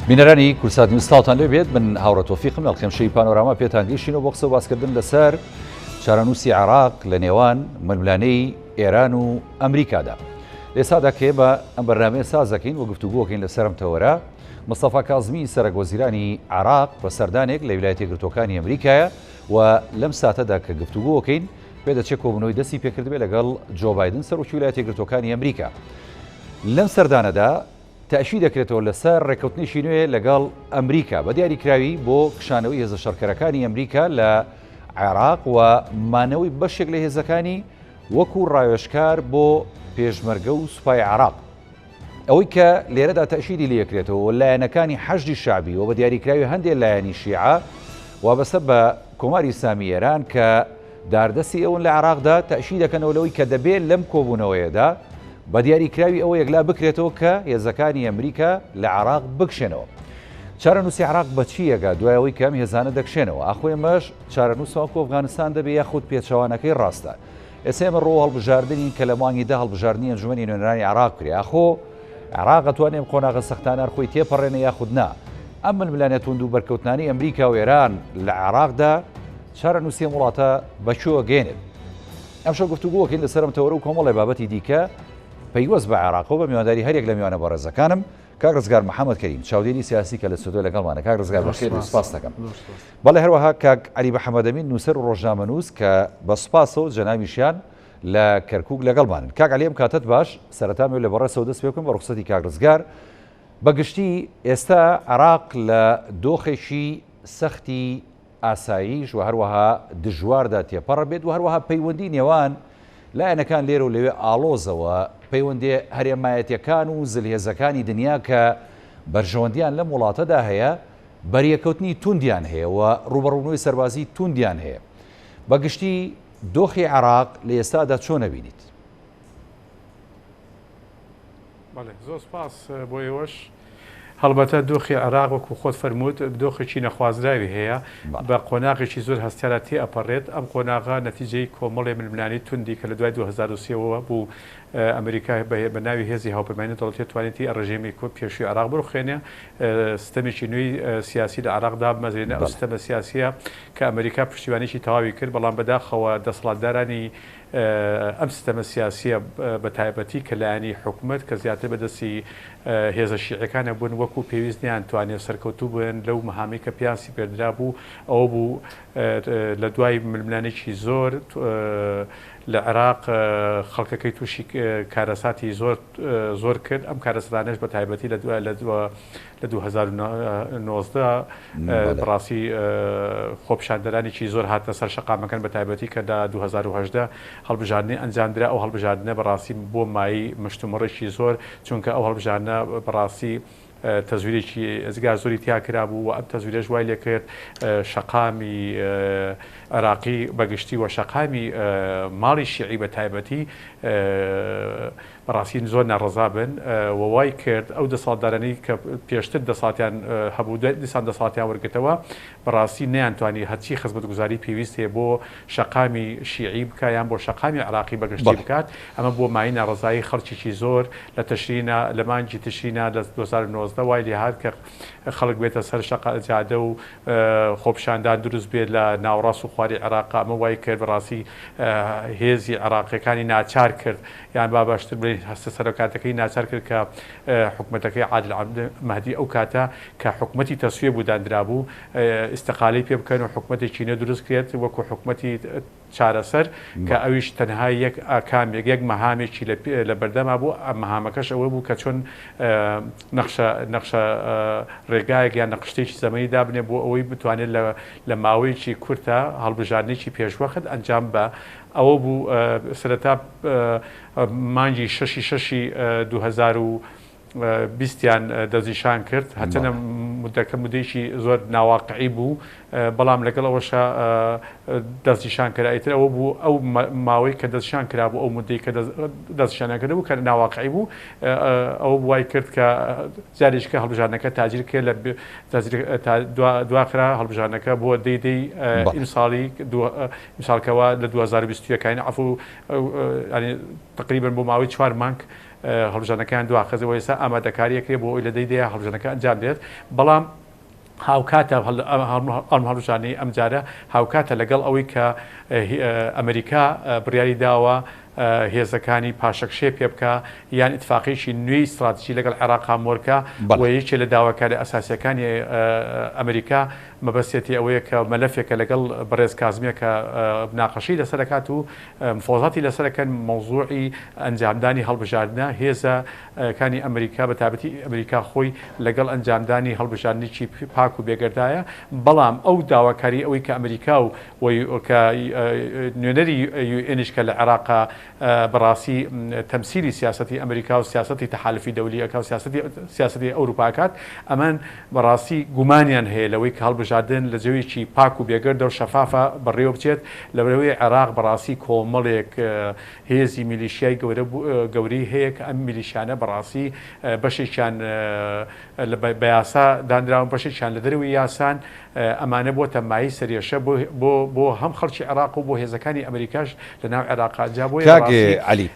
بینەرانی کوردسات نیوز سڵاوتان لێ بێت من هاوڕێ تۆفیقم لە ئەڵقەی پانۆراما پێتان گەیشتینەوە بۆ قسە و باسکردن لەسەر چارەنووسی عێراق لە نێوان ململانێی ئێران و ئەمریکادا. ئێستادا کە ئێمە ئەم بەرنامەیە ساز دەکەین و گفتوگۆکەین لەسەر ئەم تەوەرە، مستەفا کازمی سەرەک وەزیرانی عێراق بە سەردانێک لە ویلایەتە یەکگرتووەکانی ئەمریکایە و لەم ساتەدا کە گفتوگۆکەین پێدەچێت کۆبوونەوەی دەستی پێکردبێت لەگەڵ جۆ بایدن سەرۆکی ویلایەتە یەکگرتووەکانی ئەمریکا. لەم سەردانەدا تەئکید دەکرێتەوە لەسەر ڕێککەوتنێکی نوێ لەگەڵ ئەمریکا بە دیاریکراوی بۆ کشانەوەی هێزە شەڕکەرەکانی ئەمریکا لە عێراق و مانەوەی بەشێک لە هێزەکانی وەکو ڕاوێژکار بۆ پێشمەرگە و سوپای عێراق. ئەوەی کە لێرەدا تەئکیدی لێکرێتەوە لایەنەکانی حەشدی شەعبی و بە دیاریکراوی هەندێ لایەنی شیعە وابەستە بە کۆماری ئیسلامی ئێران کە داردەستی ئەون لە عێراقدا تەئکید دەکەنەوە لەوەی کە دەبێ لەم کۆبوونەوەیەدا بە دیاریکراوی ئەوە یەکلا بکرێتەوە کە هێزەکانی ئەمریکا لە عێراق بکشێنەوە. چارەنووسی عێراق بە چی ئەگا دوای ئەوەی کە ئەم هێزانە دەکشێنەوە؟ ئاخۆ ئێمەش چارەنووسمان وەکو ئەفغانستان دەبێ یاخود پێچەوانەکەی ڕاستە؟ ئێستا ئێمە ڕوو هەڵبژاردنین کە لە مانگی دە هەڵبژاردنی ئەنجومەنی نوێنەرانی عێراق بکرێ. ئاخۆ عێراق ئەتوانێ ئەم قۆناغە سەختانە هەر خۆی تێپەڕێنێ یاخود نا؟ ئەم ململانێ توند و بەرکەوتنانەی ئەمریکا و ئێران لە عێراقدا چارەنووسی ئەم وڵاتە بە کوێ ئەگەیەنێت؟ ئەمشەو گفتوگۆکەین لەسەر ئەم تەوەرە و کۆمەڵێ بابەتی دیکە پەیوەست بە عێراقەوە بە میوانداری هەریەک لە میوانە بەڕێزەکانم کاک ڕزگار محەممەد کەریم چاودێری سیاسی کە لە ستۆدیۆ لەگەڵمانە. کاک ڕزگار بەخێر و سپاس دەکەم. بەڵێ هەروەها کاک عەلی محەممەدەمین نووسەر و ڕۆژنامەنووس کە بە سپاسەوە جەنابیشیان لە کەرکووک لەگەڵمانن. کاک عەلی ئەم کاتەت باش، سەرەتا مێو لە بەڕێزەوە دەست پێ بکەم بە ڕوخسەتی کاک ڕزگار. بە گشتی ئێستا عێراق لە دۆخێکی سەختی ئاسایش و هەروەها دژواردا تێپەڕ بێت و هەروەها پەیوەندی نێوان لایەنەکان لێرە و لەوێ ئاڵۆزە و پەیوەندیە هەرێمایەتیەکان و زلهێزەکانی دنیا کە بەرژەوەندیان لەم وڵاتەدا هەیە بەریەکەوتنی توندیان هەیە و ڕووبەڕوونەوەی سەربازی توندیان هەیە. بە گشتی دۆخی عێراق لە ئێستادا چۆن ئەبینیت؟ بەڵێ زۆر سپاس بۆ ئێوەش. هەڵبەتە دۆخی عێراق وەکو خۆت فەرمووت دۆخێکی نەخوازراوی هەیە، بە قۆناغێکی زۆر هەستیارا تێئەپەڕێت، ئەم قۆناغە نەتیجەی کۆمەڵێ ململانێی توندی کە لە دوای 2003 وە بوو ئەمریکا بە ناوی هێزی هاوپەیمانی نێودەوڵەتی توانیتی ڕژێمی پێشووی عێراق بڕوخێنێ، ستەمێکی نوێی سیاسی لە عێراق دابمەزرێنێ، ئەو ستەمە سیاسیە کە ئەمریکا پشتیوانیی تەواوی کرد، بەڵام بەداخەوە دەسەڵاتدارانی ئەم سیستەمە سیاسیە بە تایبەتی کە لایەنی حکومەت کە زیاتر بە دەستی هێزە شیعیەکانە بوون وەکو پێویست نەیانتوانێ سەرکەوتوو بن لەو مەهامەی کە پێیان سپێردرابوو ئەوە بوو لە دوای ململانێکی زۆر لە عێراق خەڵکەکەی تووشی کارەساتی زۆر زۆر کرد ئەم کارەساتانەش بە تایبەتی لە دوای لە لە 2019 بەڕاستی خۆپیشاندەرانێکی زۆر هاتنە سەر شەقامەکان بە تایبەتی کە لە 2018 هەڵبژاردنی ئەنجامدرا ئەو هەڵبژاردنە بەڕاستی بۆ مایەی مشتومڕێکی زۆر چونکە ئەو هەڵبژاردنە بەڕاستی تەزویرێکی ئێجگار زۆری تیا کرابوو و ئەم تەزویرەش وای لێکرد شەقامی عێراقی بەگشتی و شەقامی ماڵی شیعی بە تایبەتی بەڕاستی زۆر ناڕەزا بن و وای کرد ئەو دەسەڵاتدارانەی کە پێشتر دەسەڵاتیان هەبوو دیسان دەسەڵاتیان وەرگرتەوە بەڕاستی نەیانتوانی هەرچی خزمەتگوزاری پێویست هەیە بۆ شەقامی شیعی بکا یان بۆ شەقامی عێراقی بەگشتی بکات ئەمە بووە مایەی ناڕەزایی خەڵکێکی زۆر لە تشرینا لە مانگی تشرینا لە 2019 وای لێهات کە خەڵک بێتە سەر شەقا جادە و خۆپیشاندان دروست بێت لە ناوەڕاست و خواری عێراق ئەمە وای کرد بەڕاستی هێزی عێراقیەکانی ناچار کرد یان با باشتر بڵێین هەستە سەرۆکاتەکەی ناچار کرد کە حکومەتەکەی عادل عەبد مەهدی ئەو کاتە کە حکومەتی تەسویە بوو داندرابوو ئیستقالەی پێ بکەن و حکومەتێکی نوێ دروست کرێت وەکو حکومەتی چارەسەر کە ئەویش تەنها یەک ئاکامێک یەک مەهامێکی لە بەردەما بوو مەهامەکەش ئەوە بوو کە چۆن نەخشە نەخشە ڕێگایەک یان نەخشتێکی زەمەنی دابنێ بۆ ئەوەی بتوانێت لە ماوەیەکی کورتە هەڵبژاردنێکی پێشوەخت ئەنجام بە ئەوە بوو سەرەتا مانگی شەشی شەشی 2020 یان دەستنیشان کرد هەرچەندە مدەکە مدەیەکی زۆر ناواقعی بوو بەڵام لەگەڵ ئەوەشا دەستنیشان کرا ئیتر ئەوە بوو ئەو ماوەی کە دەستنیشان کرابوو ئەو مدەی کە دەستنیشانیان کردبوو کە ناواقعی بوو ئەوە بوو وای کرد کە جارێکە هەڵبژاردنەکە تاجیر کرد لە دواخرا هەڵبژاردنەکە بۆ دەی دەی ئیمساڵی ئیمساڵ کەوا لە 2021 یانی عەفو یانی تقریبا بۆ ماوەی چوار مانگ. هەڵبژاردنەکەیان دواخست و ئێستا ئامادەکاری ئەکرێ بۆ ئەوەی لە دەی دەیە هەڵبژاردنەکە ئەنجام درێت، بەڵام هاوکاتە ئەم هەڵبژاردنەی ئەمجارە هاوکاتە لەگەڵ ئەوەی کە ئەمریکا بڕیاری داوە هێزەکانی پاشەکشێ پێ بکا یان ئیتفاقێکی نوێی ستراتیژی لەگەڵ عێراقا مۆرکا و یەکێ لە داواکاریە ئەساسیەکانی ئەمریکا مەبەستێتی ئەوەیە کە مەلەفێکە لەگەڵ بەڕێز کازمیە کە مناقەشەی لەسەر ئەکات و مفاوەزاتی لەسەر ئەکەن مەوزوعی ئەنجامدانی هەڵبژاردنە هێزە کانی ئەمریکا بە تایبەتی ئەمریکا خۆی لەگەڵ ئەنجامدانی هەڵبژاردنێکی پاک و بێگەردایە بەڵام ئەو داواکاری ئەوەی کە ئەمریکا و کە نوێنەری یو ئێنیش کە لە عێراقا بەڕاستی تەمسیلی سیاسەتی ئەمریکا و سیاسەتی تەحالفی دەولی ئەکا و سیاسەتی سیاسەتی ئەوروپا ئەکات ئەمان بەڕاستی گومانیان هەیە لەوەی کە هەڵبژاردن لە جەوێکی پاک و بێگەردە و شەفافە بەڕێوە بچێت لەبەرئەوەی عێراق بەڕاستی کۆمەڵێک هێزی میلیشیای گەورە گەورەی هەیە کە ئەم میلیشیانە بەڕاستی بەشێکیان بە یاسا دانراون بەشێکیان لە دەرەوەی یاسان ئەمانە بۆتە مایەی سەرێشە بۆ بۆ بۆ هەم خەڵکی عێراق و بۆ هێزەکانی ئەمریکاش لە ناو عێراقا جا بۆیە کاک بەڕاستی عەلی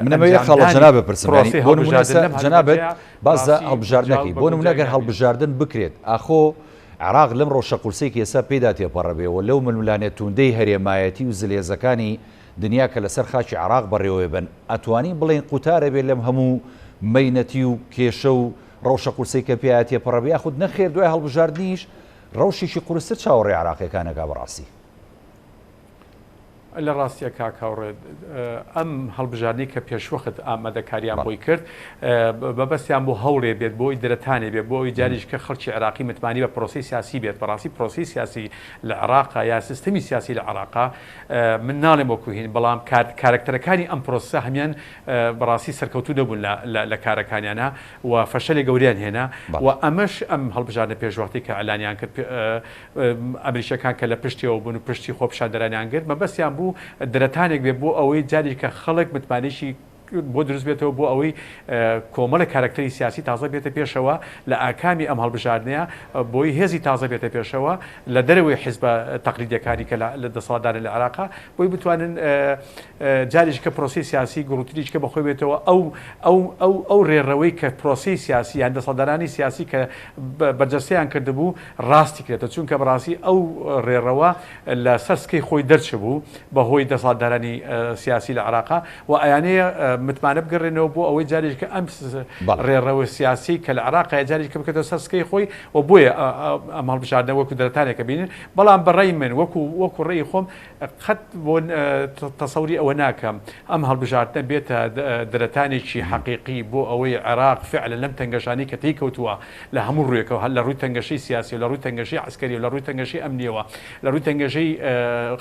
من ئەمەوێ یەک خاڵ لە ئەنجامدانی جەنابت بپرسم یانی پرۆسەی بۆ نموونە هەڵبژاردن ئێستا لەم جەنابت هەلومەرجەیا باس لە بەڕاستی گونجاو هەڵبژاردنەکەی بە بۆ نموونە گونجاوی گەر نابینم. هەڵبژاردن بکرێت ئاخۆ عێراق لەم ڕەوشە قورسەی کە ئێستا پێیدا تێپەڕەبێ و لەو ململانێ تووندەی هەرێمایەتی و زلهێزەکانی دنیا کە لەسەر خاکی عێراق بەڕێوەیبەن ئەتوانین بڵێین قوتارەبێ لەم هەموو مەینەتی و کێشە و ڕەوشە قورسەی کە پێیا تێپەڕەبێ یاخود نەخێر دوای هەڵبژاردنیش ڕەوشێکی قورستر چاوەڕێی عێراقیەکان ئەکا بەڕاستی؟ لە ڕاستیا کاک هاوڕێ ئەم هەڵبژاردنەی کە پێشوەخت ئامادەکاریان بۆی کرد مەبەستیان بۆ هەوڵێ بێت بۆی درەتانێ بێت بۆ ئەوی جاریش کە خەڵکی عێراقی متمانی بە پرۆسەی سیاسی بێت بەڕاستی پرۆسەی سیاسی لە عێراقا یا سیستەمی سیاسی لە عێراقا من ناڵێم وەکو هین بەڵام کارەکتەرەکانی ئەم پرۆسە هەمیان بەڕاستی سەرکەوتوو نەبوون لە کارەکانیانا و فەشەلی گەوریان هێنا و ئەمەش ئەم هەڵبژاردنە پێشوەختی کە ئەلانیان کرد ئەمریکیەکان کە لە پشتیەوە بوون و پشتی خۆپیشاندەرانیان گرت مەبەستیان بوو درەتانێک بێ بۆ ئەوەی جارێکە خەڵک متمانەیەکی بۆ دروست بێتەوە بۆ ئەوەی کۆمەڵێک کارەکتەری سیاسی تازە بێتە پێشەوە لە ئاکامی ئەم هەڵبژاردنەیە بۆی هێزی تازە بێتە پێشەوە لە دەرەوەی حیزبە تەقلیدیەکانی کە لە دەسەڵاتدارن لە عێراقا بۆی بتوانن جارێکە پرۆسەی سیاسی گوڕوتریچکە بەخۆی بێتەوە ئەو ئەو ئەو ئەو ڕێڕەوەی کە پرۆسەی سیاسی یان دەسەڵاتدارانی سیاسی کە بەرجەستەیان کردبوو ڕاستی کرێتەوە چونکە بەڕاستی ئەو ڕێڕەوە لە سەر سکەی خۆی دەرچبوو بە هۆی دەسەڵاتدارانی سیاسی لە عێراقا و ئەیانەیە متمانە بگەڕێنەوە بۆ ئەوەی جارێکە ئەم ڕێڕەوە سیاسی کە لە عێراقا جارێکە بکەێتەوە سەر سکەی خۆی و بۆیە ئەم هەڵبژاردنە وەکو دەرەتانێکە بینن بەڵام بە ڕای من وەکو وەکو ڕێی خۆم قەت بۆ تەسەوری ئەوە ناکەم ئەم هەڵبژاردنە بێتە دەرەتانێکی حەقیقی بۆ ئەوەی عێراق فعلەن لەم تەنگەژانەی کە تێی کەوتووە لە هەموو ڕوویەکەوە هەر لە ڕووی تەنگەشەی سیاسی و لە ڕووی تەنگەشەی عەسکەری و لە ڕووی تەنگەشەی ئەمنییەوە لە ڕووی تەنگەژەی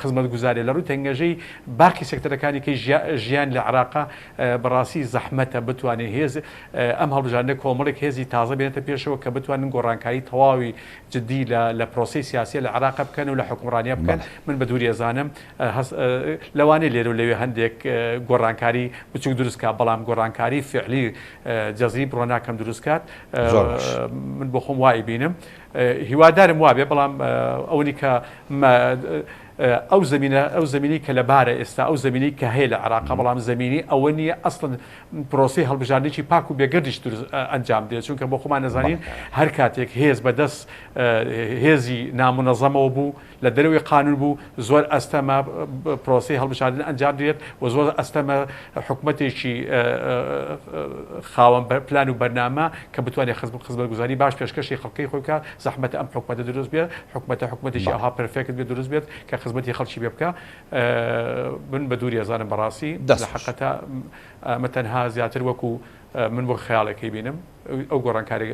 خزمەتگوزاری لە ڕووی تەنگەژەی باقی سێکتەرەکانی کەی ژیان لە عێراقا بەڕاستی زەحمەتە بتوانێت هێز ئەم هەڵبژاردنە کۆمەڵێک هێزی تازە بێنێتە پێشەوە کە بتوانن گۆڕانکاری تەواوی جدی لە لە پرۆسەی سیاسیە لە عێراقا بکەن و لە حوکمڕانیا بکەن من بە دووری ئەزانم هەست لەوانەیە لێرە و لەوێ هەندێک گۆڕانکاری بچوک دروست کا بەڵام گۆڕانکاری فعلی جەزری بڕۆ ناکەم دروست کات زۆر باش. من بۆ خۆم وای بینم هیوادارم وابێ بەڵام ئەوەنی کە ئەو زمینە ئەو زمینی کە لەبارە ئێستا ئەو زمینی کە هەیە لە عێراق بەڵام زمینی ئەوە نییە ئەسڵن پرۆسەی هەڵبژاردنێکی پاک و بێگەردیش دروست ئەنجام بدرێت، چونکە بۆ خۆمان دەزانین هەر کاتێک هێز بە دەست هێزی نامونەزەمەوە بوو، لە دەرەوەی قانون بوو، زۆر ئەستەمە پرۆسەی هەڵبژاردن ئەنجام بدرێت و زۆر ئەستەمە حکومەتێکی خاوەن پلان و بەرنامە کە بتوانێت خزمەتگوزاری باش پێشکەشی خەڵکەی خۆی بکات، زەحمەتە ئەم حکومەتە دروست بێت، حکومەتە حکومەتێکی ئەوها perfect بێت دروست بێت کە خزمەتی خەڵکی پێ بکا. من بە دووری ئەزانم بەڕاستی لە حەقەتا ئەمە تەنها زیاتر وەکو من وەک خەیاڵێک بینم ئەو گۆڕانکاری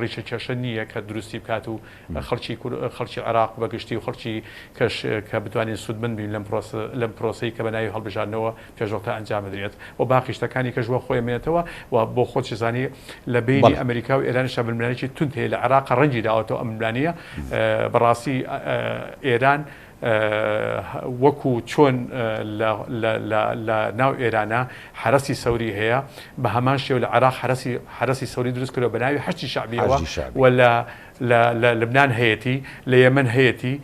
ڕیشە کێشە نییە کە دروستی بکات و خەڵکی خەڵکی عێراق بەگشتی و خەڵکی کەش کە بتوانین سوودمەند بین لەم پرۆسە لەم پرۆسەی کە بە ناوی هەڵبژاردنەوە پێشوەختە ئەنجام بدرێت و باقی شتەکانی کەش وە خۆی مێنێتەوە و بۆ خۆت زانی لە بینی ئەمریکا و ئێرانیشا ململانێکی توند هەیە لە عێراق ڕەنگی داوەتەوە ئەم ململانێیە بەڕاستی ئێران وەکو چۆن لە ناو ئێرانە حەرەسی سەوری هەیە، بە هەمان شێوە لە عێراق حەرەسی سەوری دروست کردوە بە ناوی حەشدی شەعبیەوە و لە لبنان هەیەتی، لە یەمەن هەیەتی،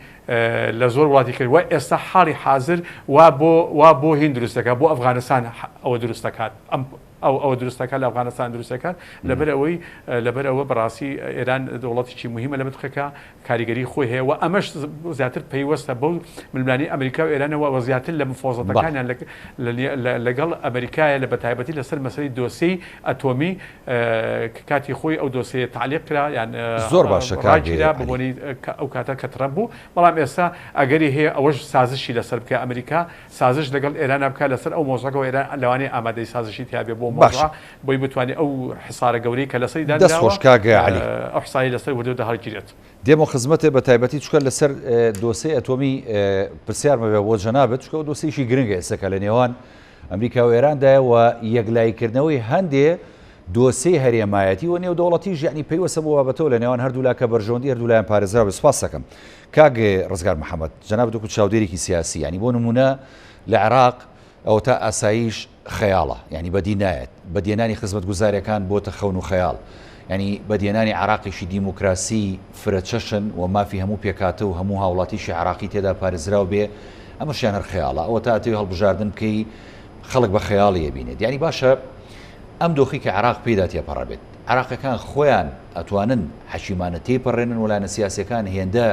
لە زۆر وڵاتی کرد و ئێستا حاڵی حازر وا بۆ هین دروست دەکات، بۆ ئەفغانستان ئەوە دروست دەکات. ئەم. ئەو ئەوە دروستەکە لە ئەفغانستان دروستەکات لەبەر ئەوەی لەبەر ئەوە بەڕاستی ئێران دەوڵەتێکی مهمە لە منتقەکە کاریگەری خۆی هەیە و ئەمەش زیاتر پەیوەستە بەو ململانێی ئەمریکا و ئێرانەوە و زیاتر لە مفاوەزاتەکانیان لەگەڵ ئەمریکایە لە بەتایبەتی لەسەر مەسەلەی دۆسێی ئەتۆمی کە کاتی خۆی ئەو دۆسێیە تەعلیق کرا یان زۆر باشە کاک ڕاگیرا عەلی. بەبۆنەی ئەو کاتە کە ترەمپ بوو، بەڵام ئێستا ئەگەری هەیە ئەوەش سازشی لەسەر بکا ئەمریکا سازش لەگەڵ ئێرانا بکا لەسەر ئەو مەوزوعەکە و ئێران لەوانەیە ئامادەی سازشی تیا بێ بۆ باشە. مەوزوعە بۆی بتوانێ ئەو حسارە گەورەی کە لەسەری دەست دانراوە خۆش کاک عەلی. ئەو حسارەی لەسەر وردە وردە هەڵگیرێت. دێمە خزمەتێ بە تایبەتی چونکە لەسەر دۆسێی ئەتۆمی پرسیارم هەبێ بۆ جەنابت چونکە ئەو دۆسێیەکی گرنگە ئێستا کە لە نێوان ئەمریکا و ئێراندایە و یەکلاییکردنەوەی هەندێ دۆسێی هەرێمایەتی و نێودەوڵەتیش یەعنی پەیوەستە بۆ بابەتەوە لە نێوان هەردوولا کە بەرژەوەندی هەردوولایان پارێزراو بێت سوپاس دەکەم کاک ڕزگار محەمەد جەنابت وەکو چاودێرێکی سیاسی یعنی بۆ نمونە لە عێراق ئەوەتا ئاسایش خەیاڵە یعنی بەدی نایەت بەدیێنانی خزمەتگوزاریەکان بۆتە خەون و خەیاڵ یعنی بەدیێنانی عێراقێکی دیموکراسی فرەچەشن و مافی هەموو پێکهاتە و هەموو هاوڵاتیشی عێراقی تێدا پارێزراو بێ ئەمەشیان هەر خەیاڵە ئەوەتا ئەتەوێ هەڵبژاردن بکەی خەڵک بە خەیاڵی ئەبینێت یعنی باشە ئەم دۆخی کە عێراق پێیدا تێپەڕەبێت عێراقیەکان خۆیان ئەتوانن حەکیمانە تێیپەڕێنن و لایەنە سیاسیەکان هێندە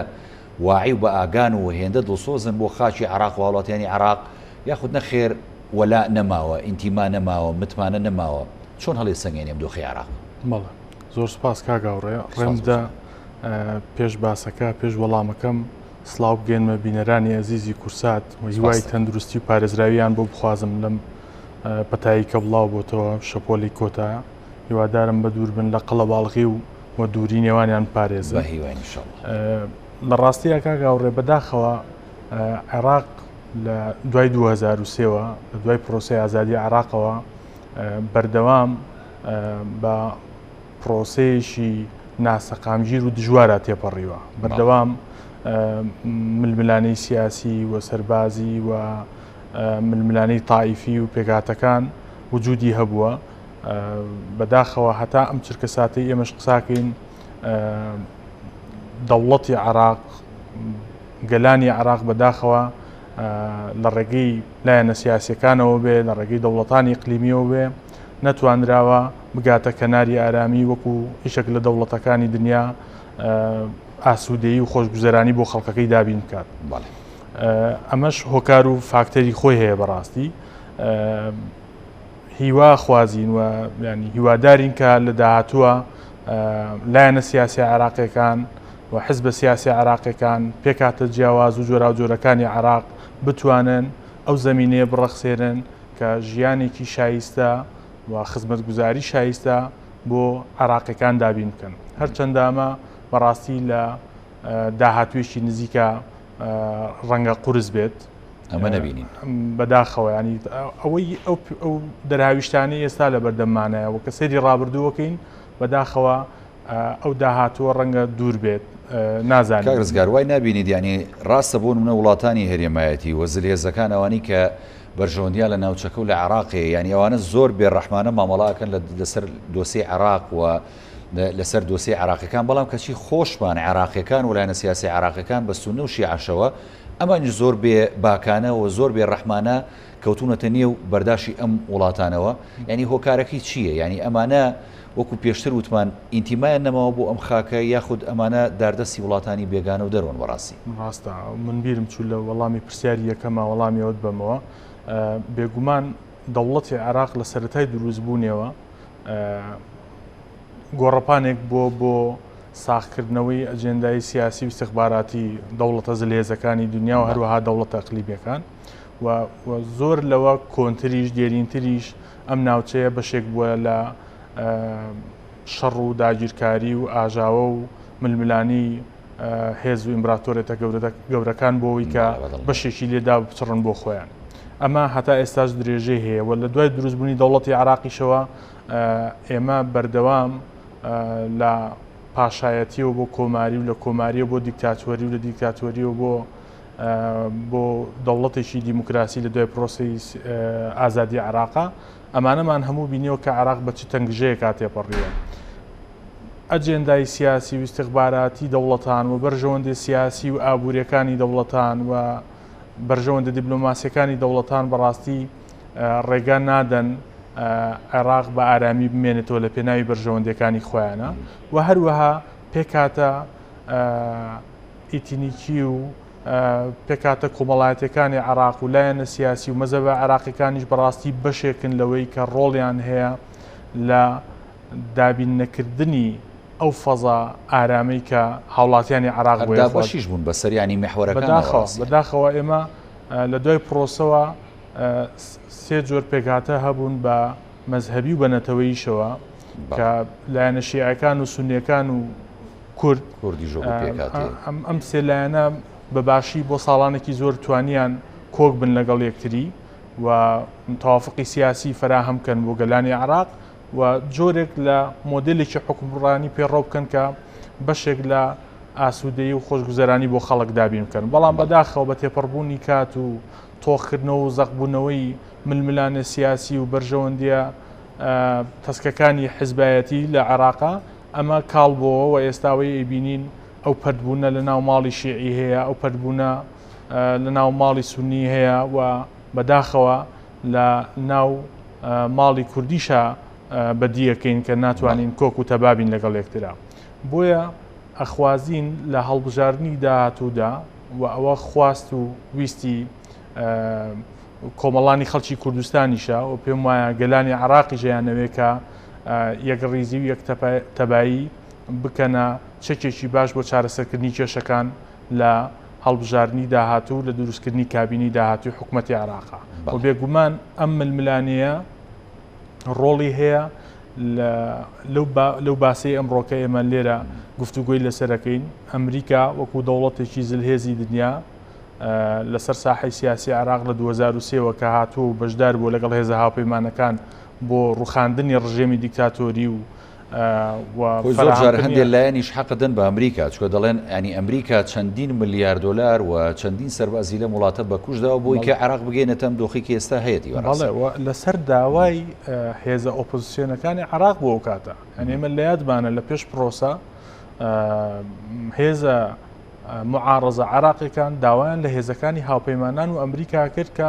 واعی و بە ئاگان و هێندە دڵسۆزن بۆ خاکی عێراق و هاوڵاتیانی عێراق یاخود نەخێر وەلاء نەماوە، ئینتیما نەماوە، متمانە نەماوە، چۆن هەڵیسەنگێنی ئەم دۆخەی عێراق؟ بەڵێ زۆر سوپاس کاک هاوڕێ، سوپاس ڕێم بۆ بدە جەنابت. پێش باسەکە پێش وەڵامەکەم سڵاو بگەێنمە بینەرانی ئەزیزی کورسات و سوپاس هیوای دەکەم. تەندروستی و پارێزراویان بۆ بخوازم لەم پەتایی کە بڵاو بۆتەوە شەپۆلی کۆتا هیوادارم بە دوور بن لە قەڵەباڵغی و و دووری نێوانیان بە بپارێزن. هیواین ان شاء اللە. لە ڕاستیا کاک هاوڕێ بەداخەوە عێراق لە دوای 2003 وە لە دوای پرۆسەی ئازادی عێراقەوە بەردەوام بە پرۆسەیەکی ناسەقامگیر و دژوارا تێپەڕیوە بەردەوام ململانێی سیاسی و سەربازی و ململانێی تائیفی و پێکهاتەکان وجودی هەبووە بەداخەوە هەتا ئەم چرکە ساتەی ئێمەش قساکەین دەوڵەتی عراق گەلانی عراق بەداخەوە لە ڕێگەی لایەنە سیاسەکانەوە بێ لە ڕێگەی دەوڵەتانی ئیقلیمیەوە بێ نەتوانراوە بگاتە کەناری ئارامی وەکو هیچێک لە دەوڵەتەکانی دنیا ئاسوودەیی و خۆشگوزەرانی بۆ خەڵکەکەی دابین بکات. ئەمەش هۆکار و فاکتەری خۆی هەیە بەڕاستی هیوا خوازین و ینی هیوادارین کە لە داهاتووە لایەنە سیاسی عراقیەکان و حزبە سیاسی عراقیەکان پێکاتە جیاواز و جۆراوجۆرەکانی عراق بتوانن ئەو زمینەیە بڕەخسێنن کە ژیانێکی شایستە و خزمەتگوزاری شایستە بۆ عراقیەکان دابین بکەن هەرچەندە ئەمە بەڕاستی لە داهاتوویەکی نزیکە ڕەنگە قورس بێت ئەمە نەبینین بەداخەوە ینی ئەوەی ئەو دەرهاویشتانی ئێستا لە بەردەممانایە وە کە سەیری ڕابردووەکەین بەداخەوە ئەو داهاتووە ڕەنگە دوور بێت نازانین. کاک ڕزگار وای نابینیت یانی ڕاستە بۆ نمونە وڵاتانی هەرێمایەتی و زلهێزەکان ئەوانەی کە بەرژەوەندیان لە ناوچەکە و لە عێراق هەیە یانی ئەوانە زۆر بێ ڕەحمانە مامەڵە ئەکەن لەسەر دۆسێی عێراق و لەسەر دۆسێی عێراقیەکان بەڵام کەچی خۆشمان عێراقیەکان و لایەنە سیاسی عێراقیەکان بە سوننە و شیعەشەوە ئەمانیش زۆر بێ باکانە و زۆر بێ ڕەحمانە کەوتونەتە نێو بەرداشی ئەم وڵاتانەوە یانی هۆکارەکەی چییە یانی ئەمانە وەکو پێشتر وتمان ئینتیمایان نەماوە بۆ ئەم خاکە یاخود ئەمانە داردەستی وڵاتانی بێگانە و دەرەوەن بەڕاستی؟ ڕاستە من بیرم چوو لە وەڵامی پرسیاری یەکەما وەڵامی ئەوت بەمەوە بێگومان دەوڵەتی عێراق لە سەرەتای دروستبوونیەوە گۆڕەپانێک بووە بۆ ساغکردنەوەی ئەجێندای سیاسی و ئیستخباراتی دەوڵەتە زلهێزەکانی دنیا و هەروەها دەوڵەتە ئەقلیمیەکان و زۆر لەوە کۆنتریش دێرینتریش ئەم ناوچەیە بەشێک بووە لە شەڕ و داگیرکاری و ئاژاوە و ململانی هێز و ئیمبراتۆرێتە گەورەکان بۆ ئەوەی کە بەشێکی لێدا بچڕن بۆ خۆیان. ئەمە هەتا ئێستاش درێژەی هەیە و لە دوای دروستبوونی دەوڵەتی عراقیشەوە ئێمە بەردەوام لە پاشایەتیەوە بۆ کۆماری و لە کۆماریەوە بۆ دیکتاتۆری و لە دیکتاتۆریەوە بۆ بۆ دەوڵەتێکی دیموکراسی لە دوای پرۆسی ئازادی عراقا ئەمانەمان هەموو بینیەوە کە عراق بە چ تەنگژەیەکا تێپەڕیوە. ئەجێندای سیاسی و ئیستخباراتی دەوڵەتان و بەرژەوەندی سیاسی و ئابووریەکانی دەوڵەتان و بەرژەوەندە دیبلۆماسیەکانی دەوڵەتان بەڕاستی ڕێگا نادەن عێراق بە ئارامی بمێنێتەوە لە پێناوی بەرژەوەندیەکانی خۆیانە و هەروەها پێکهاتە ئیتنیکی و پێکهاتە کۆمەڵایەتیەکانی عێراق و لایەنە سیاسی و مەزەبە عێراقیەکانیش بەڕاستی بەشێکن لەوەی کە ڕۆڵیان هەیە لە دابین نەکردنی ئەو فەزا ئارامەی کە هاوڵاتیانی عێراق بۆی هەر دابەشیش بوون بەسەر یانی میحوەرەکانەوە بەداخەوە بەداخەوە ئێمە لە دوای پرۆسەوە سێ جۆر پێکهاتە هەبوون بە مەزهەبی و بە نەتەوەییشەوە کە لایەنە شیعەکان و سونیەکان و کورد کوردیش وەکو پێکهاتەیەک. ئەم سێ لایەنە بە باشی بۆ ساڵانێکی زۆر توانیان کۆک بن لەگەڵ یەکتری و تەوافقی سیاسی فەراهەم بکەن بۆ گەلانی عێراق و جۆرێک لە مۆدێلێکی حوکمڕانی پێڕەو بکەن کە بەشێک لە ئاسوودەیی و خۆشگوزەرانی بۆ خەڵک دابین بکەن. بەڵام بەداخەوە بە تێپەڕبوونی کات و تۆخکردنەوە و زەقبوونەوەی ململانێ سیاسی و بەرژەوەندییە تەسکەکانی حزبایەتی لە عێراقا ئەمە کاڵ بۆوە و ئێستا ئەوەی ئەیبینین ئەو پەرتبوونە لە ناو ماڵی شیعی هەیە، ئەو پەرتبوونە لە ناو ماڵی سوننی هەیە و بەداخەوە لە ناو ماڵی کوردیشا بەدیەکەین کە ناتوانین کۆک و تەبا بین لەگەڵ یەکترا. بۆیە ئەخوازین لە هەڵبژاردنی داهاتوودا و ئەوە خواست و ویستی کۆمەڵانی خەڵکی کوردستانیشە و پێم وایە گەلانی عێراقیش ئەیانەوێ کە یەکڕیزی و یەک تەبایی بکەنە چەکێکی باش بۆ چارەسەرکردنی کێشەکان لە هەڵبژاردنی داهاتوو لە دروستکردنی کابینەی داهاتووی حکومەتی عێراقا و بێگومان ئەم ململانێیە ڕۆڵی هەیە لەو باسەی ئەمڕۆکە ئێمە لێرە گفتوگۆی لەسەرەکەین ئەمریکا وەکو دەوڵەتێکی زلهێزی دنیا لەسەر ساحەی سیاسی عێراق لە 2003 وە کە هاتووە و بەشدار بووە لەگەڵ هێزە هاوپەیمانەکان بۆ ڕوخاندنی ڕژێمی دیکتاتۆری و خۆی زۆر جار هەندێک لایەنیش حەق دەن بە ئەمریکا چکە دەڵێن ینی ئەمریکا چەندین ملیار دۆلار و چەندین سەربازی لەم وڵاتە بەکوشداوە بۆی کە عێراق بگەینێتە ئەم دۆخی کە ئێستا هەیەتی بەڵێ لەسەر داوای هێزە ئۆپۆزیسیۆنەکانی عێراق بۆ ئەو کاتە یعنی ئێمە لە یادمانە لە پێش پرۆسە هێزە معارەزە عێراقیەکان داوایان لە هێزەکانی هاوپەیمانان و ئەمریکا کرد کە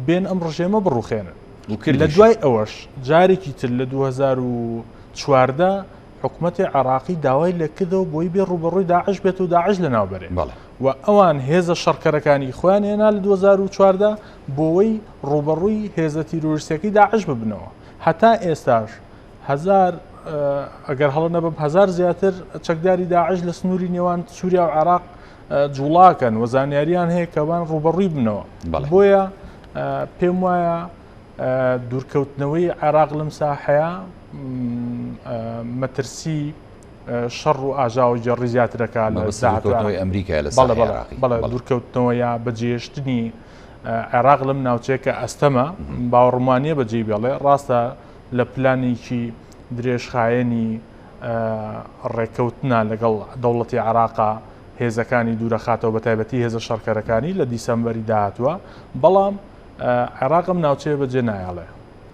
بێن ئەم ڕژێمە بڕوخێنن لە دوای ئەوەش جارێکی تر لە 2014 حکوومەتی عراقی داوای لە کردەوە بۆی بێ ڕوبەڕووی داعش بێت و داعش لە ناوبەرێ و ئەوان هێزە شەڕکەرەکانی خۆیان هێنا لە 2014 بۆەوەی ڕوبەڕووی هێزە تیرۆریستەکەی داعش ببنەوە هەتا ئێستاش هەزار ئەگەر هەڵە نەبم هەزار زیاتر چەکداری داعش لە سنووری نێوان سووریا و عێراق جوڵاکەن و زانیاریان هەیە کەوان ڕوبەڕووی بنەوە بۆیە پێم وایە دوورکەوتنەوەی عێراق لەم ساحەیە مەترسی شەڕ و ئاژاوەگێڕی زیاترەکە لە داهاتووی ئەمریکا لە بەڵێ دوورکەوتنەوە یا بەجێشتنی عێراق لەم ناوچەیە کە ئەستەمە باوەڕمانە بەجێی بێڵێ ڕاستە لە پلانێکی درێژخایەنی ڕێککەوتنە لەگەڵ دەوڵەتی عێراقا هێزەکانی دوورەخاتەوە بە تایبەتی هێزە شەڕکەرەکانی لە دیسەمبەری داهاتووە بەڵام عێراق ئەم ناوچەیە بەجێ نایەڵێ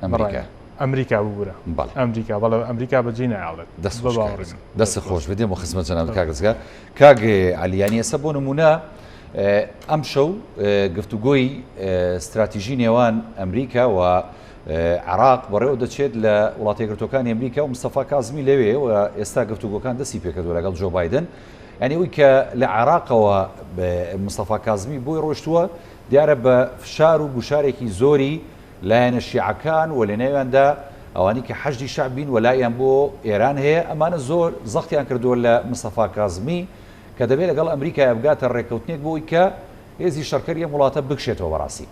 ئەمریکا ئەمریکا ببورە ئەمریکا بەڵێ ئەمریکا بەجێ نایەڵێت دەست دەست خۆش بدێم و خزمەت جەناب کاک ڕزگار کاک عەلیانی ئێستا بۆ نمونە ئەمشەو گفتوگۆی ستراتیژی نێوان ئەمریکا و عێراق بەڕێوە دەچێت لە وڵاتە یەکگرتووەکانی ئەمریکا و مستەفا کازمی لەوێ و ئێستا گفتوگۆکان دەستی پێکردووە لەگەڵ جۆ بایدن یعنی ئەوی کە لە عێراقەوە مستەفا کازمی بۆی ڕۆشتووە دیارە بە فشار و گوشارێکی زۆری لایەنە شیعەکان و لەنێویاندا ئەوانی کە حەشدی شەعبین وەلایان بۆ ئێران هەیە ئەمانە زۆر زەختیان کردووە لە مستەفا کازمی کە دەبێت لەگەڵ ئەمریکا بگاتە ڕێککەوتنێک بۆی کە هێزی شەڕکەری ئەم وڵاتە بکشێتەوە بەڕاستی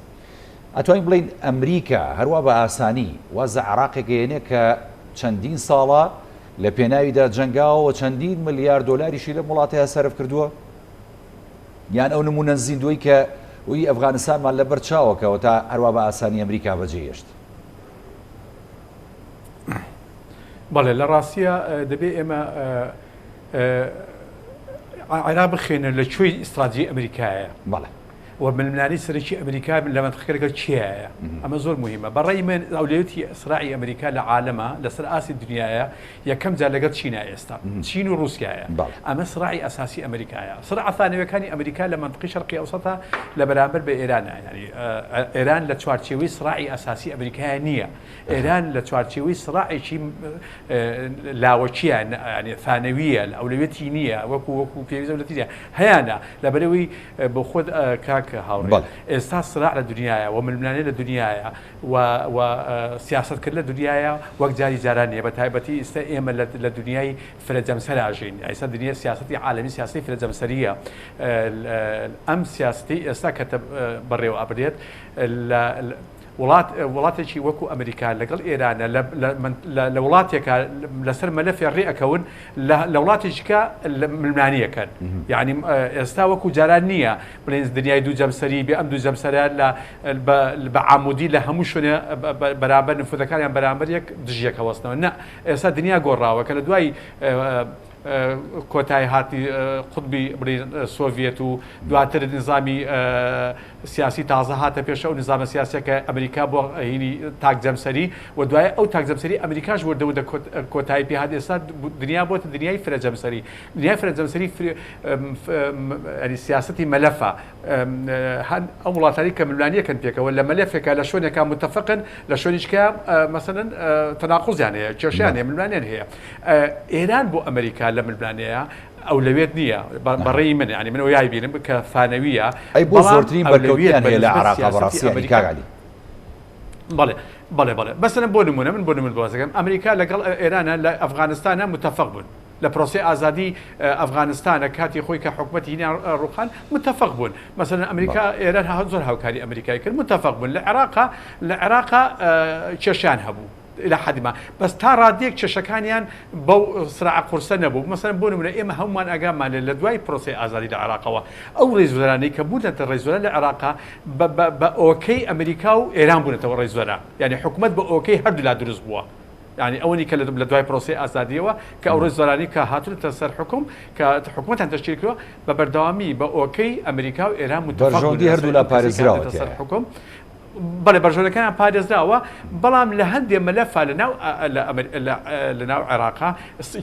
ئەتوانین بڵێین ئەمریکا هەروا بە ئاسانی واز لە عێراقێک ئەیەنێ کە چەندین ساڵە لە پێناویدا جەنگاوە و چەندین ملیار دۆلاریشی لەم وڵاتەیا سەرف کردووە؟ یان ئەو نموونە زیندووەی کە ی ئەفغانستانمان لەبەر چاوە کە تا هەروا بە ئاسانی ئەمریکا بەجێی هێشت؟ بەڵێ لە ڕاستیە دەبێ ئێمە عێراق بخێنە لە کوێی ئیستراتیجی ئەمریکایە. بەڵێ. و ململانێی سەرەکی ئەمریکا لە مەنتقەکە لەگەڵ کێیە؟ ئەمە زۆر موهیمە. بە ڕەئی من ئەولەویەتی سراعی ئەمریکا لە عالەمە لەسەر ئاستی دنیایە یەکەم جار لەگەڵ چینە ئێستا. چین و ڕووسیایە. ئەمە سراعی ئەساسی ئەمریکایە. سراعە ثانەویەکانی ئەمریکا لە مەنتقەی شەرقی ئەوسەتە لە بەرامبەر بە ئێرانە. یانی ئێران لە چوارچێوەی سراعی ئەساسی ئەمریکایە نییە. ئێران لە چوارچێوەی سراعێکی لاوەکیە یانی ثانەویە ئەولەویەتی نییە وەکو وەکو پێویست ئەولەویەتی نییە. هەیانە لەبەرئەوەی بۆ خۆت کاک هاوڕێ ئێستا سراع لە دنیایە و ململانێ لە دنیایە و و سیاسەتکردن لە دنیایە وەک جاری جاران نییە بە تایبەتی ئیستا ئێمە لە دنیای فرە جەمسەر ئاژین ئیستا دنیا سیاسەتی عالەمی سیاسەتی فرە جەمسەریە ئەم سیاسەتی ئێستا کە بەڕێوە ئەبرێت لە وڵات وڵاتێکی وەکو ئەمریکا لەگەڵ ئێرانە لە وڵاتێکا لەسەر مەلەفێ ڕێ ئەکەون لە وڵاتێکیکە ململانیەکەن یعنی ئێستا وەکو جاران نییە بڵێن دنیای دوو جەمسەری بێ ئەم دوو جەمسەرە لە بە عامودی لە هەموو شوێنێ بەرامبەر نفوذەکانیان بەرامبەر یەک دژیەک هەوەستنەوە نە ئێستا دنیا گۆڕاوە کە لە دوای کۆتایی هاتنی قوتبی بڵێین سۆڤیەت و دواتر نیزامی سیاسی تازە هاتە پێش ئەو نیزامە سیاسیە کە ئەمریکا بۆ هینی تاک جەمسەری و دوای ئەو تاک جەمسەری ئەمریکاش وردە وردە کۆتایی پێ هات ئێستا دنیا بۆتە دنیای فرە جەمسەری دنیای فرە جەمسەری ینی سیاسەتی مەلەفە ئەو وڵاتانی کە ململانیەکەن پێکەوە لە مەلەفێکە لە شوێنێکا متفقن لە شوێنیشکە مەسەلەن تەناقوزیان هەیە کێشیان هەیە ململانیان هەیە ئێران بۆ ئەمریکا لە ململانێیە ئەولەویەت نییە بەڕێی من ینی من یای بینم کە ثانەویە ئەی بۆ زۆرترین بەرکەوتیان هەیە لە عراق بەڕاستی ئەمریکا علی بەڵێ بەڵێ بەڵێ بەسەرم بۆ نمونە من بۆ نمون بازەکەم ئەمریکا لەگەڵ ئێرانە لە ئەفغانستانە متفق بوون لە پرۆسی ئازادی ئەفغانستانە کاتی خۆی کە حکوومەتی هینیان ڕوخان متفق بوون مەسەن ئەمریکا ئێران زۆر هاوکاری ئەمریکای کرد متفق بوون لە عێراقا لە عێراقا کێشیان هەبوو الى حد ما بەس تا ڕادەیەک کێشەکانیان بەو سراعە قورسە نەبوو مەسەلەن بۆ نمونە ئێمە هەمومان ئاگامان لێ لە دوای پرۆسەی ئازادی لە عێراقەوە ئەو ڕیزوەرانەی کە بوونەتە ڕیزوەران لە عێراقا بە okay ئەمریکا و ئێران بوونەتەوە ڕیزوەرە یعنی حکومەت بە okay هەردوولا دروست بووە یعنی ئەوەنی کە لە دوای پرۆسەی ئازادیەوە کە ئەو ڕیزوەرانی کە هاتوونەتە سەر حکوم کە حکومەتیان تەشکیل کردووە بە بەردەوامی بە okay ئەمریکا و ئێران متفق بوون بەرژەوەندی هەردوولا پارێزراوە سەر حکوم بەڵێ بەرژەوەندەکانیان پارێزراوە، بەڵام لە هەندێ مەلەفا لە ناو لە ناو عێراقا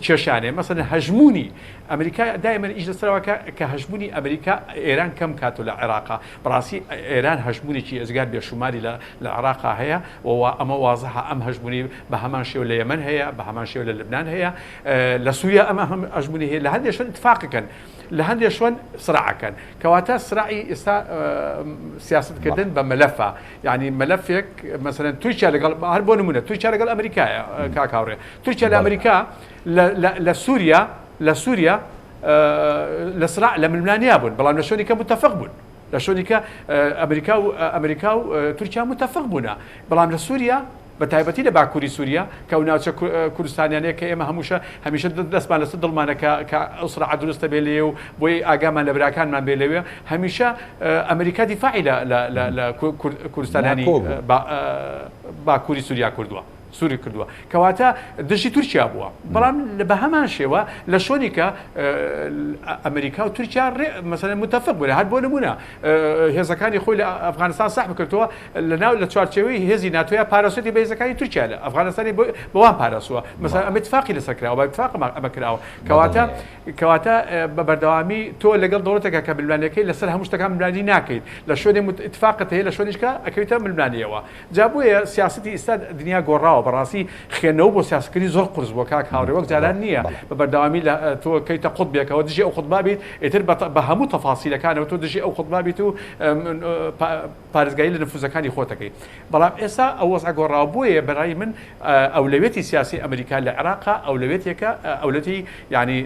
کێشیان هەیە، مەسەلەن هەژموونی ئەمریکا دایمەن ئیش لەسەرەوە کە کە هەژموونی ئەمریکا ئێران کەم کاتەوە لە عێراقا، بەڕاستی ئێران هەژموونێکی ئێجگار بێشوماری لە لە عێراقا هەیە و ئەمە وازحە ئەم هەژموونی بە هەمان شێوە لە یەمەن هەیە، بە هەمان شێوە لە لبنان هەیە، لە سووریا ئەمە هەم هەژموونی هەیە، لە هەندێ شوێن ئیتفاقەکەن. لە هەندێ شوێن سراعەکەن کەواتە سراعی ئێستا سیاستکردن بە مەلەفە یعنی مەلەفێک مەسەلەن تورکیا لەگەڵ هەر بۆ نمونە تورکیا لەگەڵ ئەمریکایە کاک هاوڕێ تورکیا لە ئەمریکا لە سووریا لە سووریا لە سراع لە ململانیا بوون بەڵام لە شوێنی کە متفق بوون لە شوێنی کە ئەمریکا و ئەمریکا و تورکیا متفق بوونە بەڵام لە سووریا بە تایبەتی لە باکووری سووریا کە ئەو ناوچە کوردستانیانەیە کە ئێمە هەمووشە هەمیشە دەستمان لەسەر دڵمانە کە کە ئەو سڕعە دروستە بێ لێ و بۆی ئاگامان لە براکانمان بێ لەوێ هەمیشە ئەمریکا دیفاعی لە لە لە لە کوردستانیانی باکووری سووریا کردووە. سووری کردووە کەواتە دژی تورکیا بووە بەڵام لە بە هەمان شێوە لە شۆنی کە ئەمریکا و تورکیا مەسەلەن متفق بوون هەر بۆ نمونە هێزەکانی خۆی لە ئەفغانستان سەحب کردەوە لە ناو لە چوارچێوەی هێزی ناتۆیا پاراستوویەتی بە هێزەکانی تورکیا لە ئەفغانستانی بەوان پاراستووە مەسەلەن ئەمە اتفاقی لەسەر کراوە بە اتفاق ئەمە کراوە کەواتە کەواتە بە بەردەوامی تۆ لەگەڵ دەوڵەتێکە کە ململانێکەی لەسەر هەموو شتەکان ململانی ناکەیت لە شوێنێ اتفاقت هەیە لە شوێنیشکە ئەکەویتە ململانێیەوە جا بۆیە سیاسەتی ئیستا دنیا گۆڕاوە بەڕاستی خوێندنەوە بۆ سیاسەتکردنی زۆر قورس بووە کاک هاوڕێ وەک جاران نییە بە بەردەوامی لە تۆ کەیتە قوتبێکەوە دژی ئەو قوتبا بیت ئیتر بە هەموو تەفاسیلەکانەوە تۆ دژی ئەو قوتبا بیت و پارێزگاری لە نفوزەکانی خۆتەکەی بەڵام ئێستا ئەو وەزعە گۆڕاوە بۆیە بەڕای من ئەولەویەتی سیاسی ئەمریکا لە عێراقا ئەولەویەتێکە ئەولەویەتی یعنی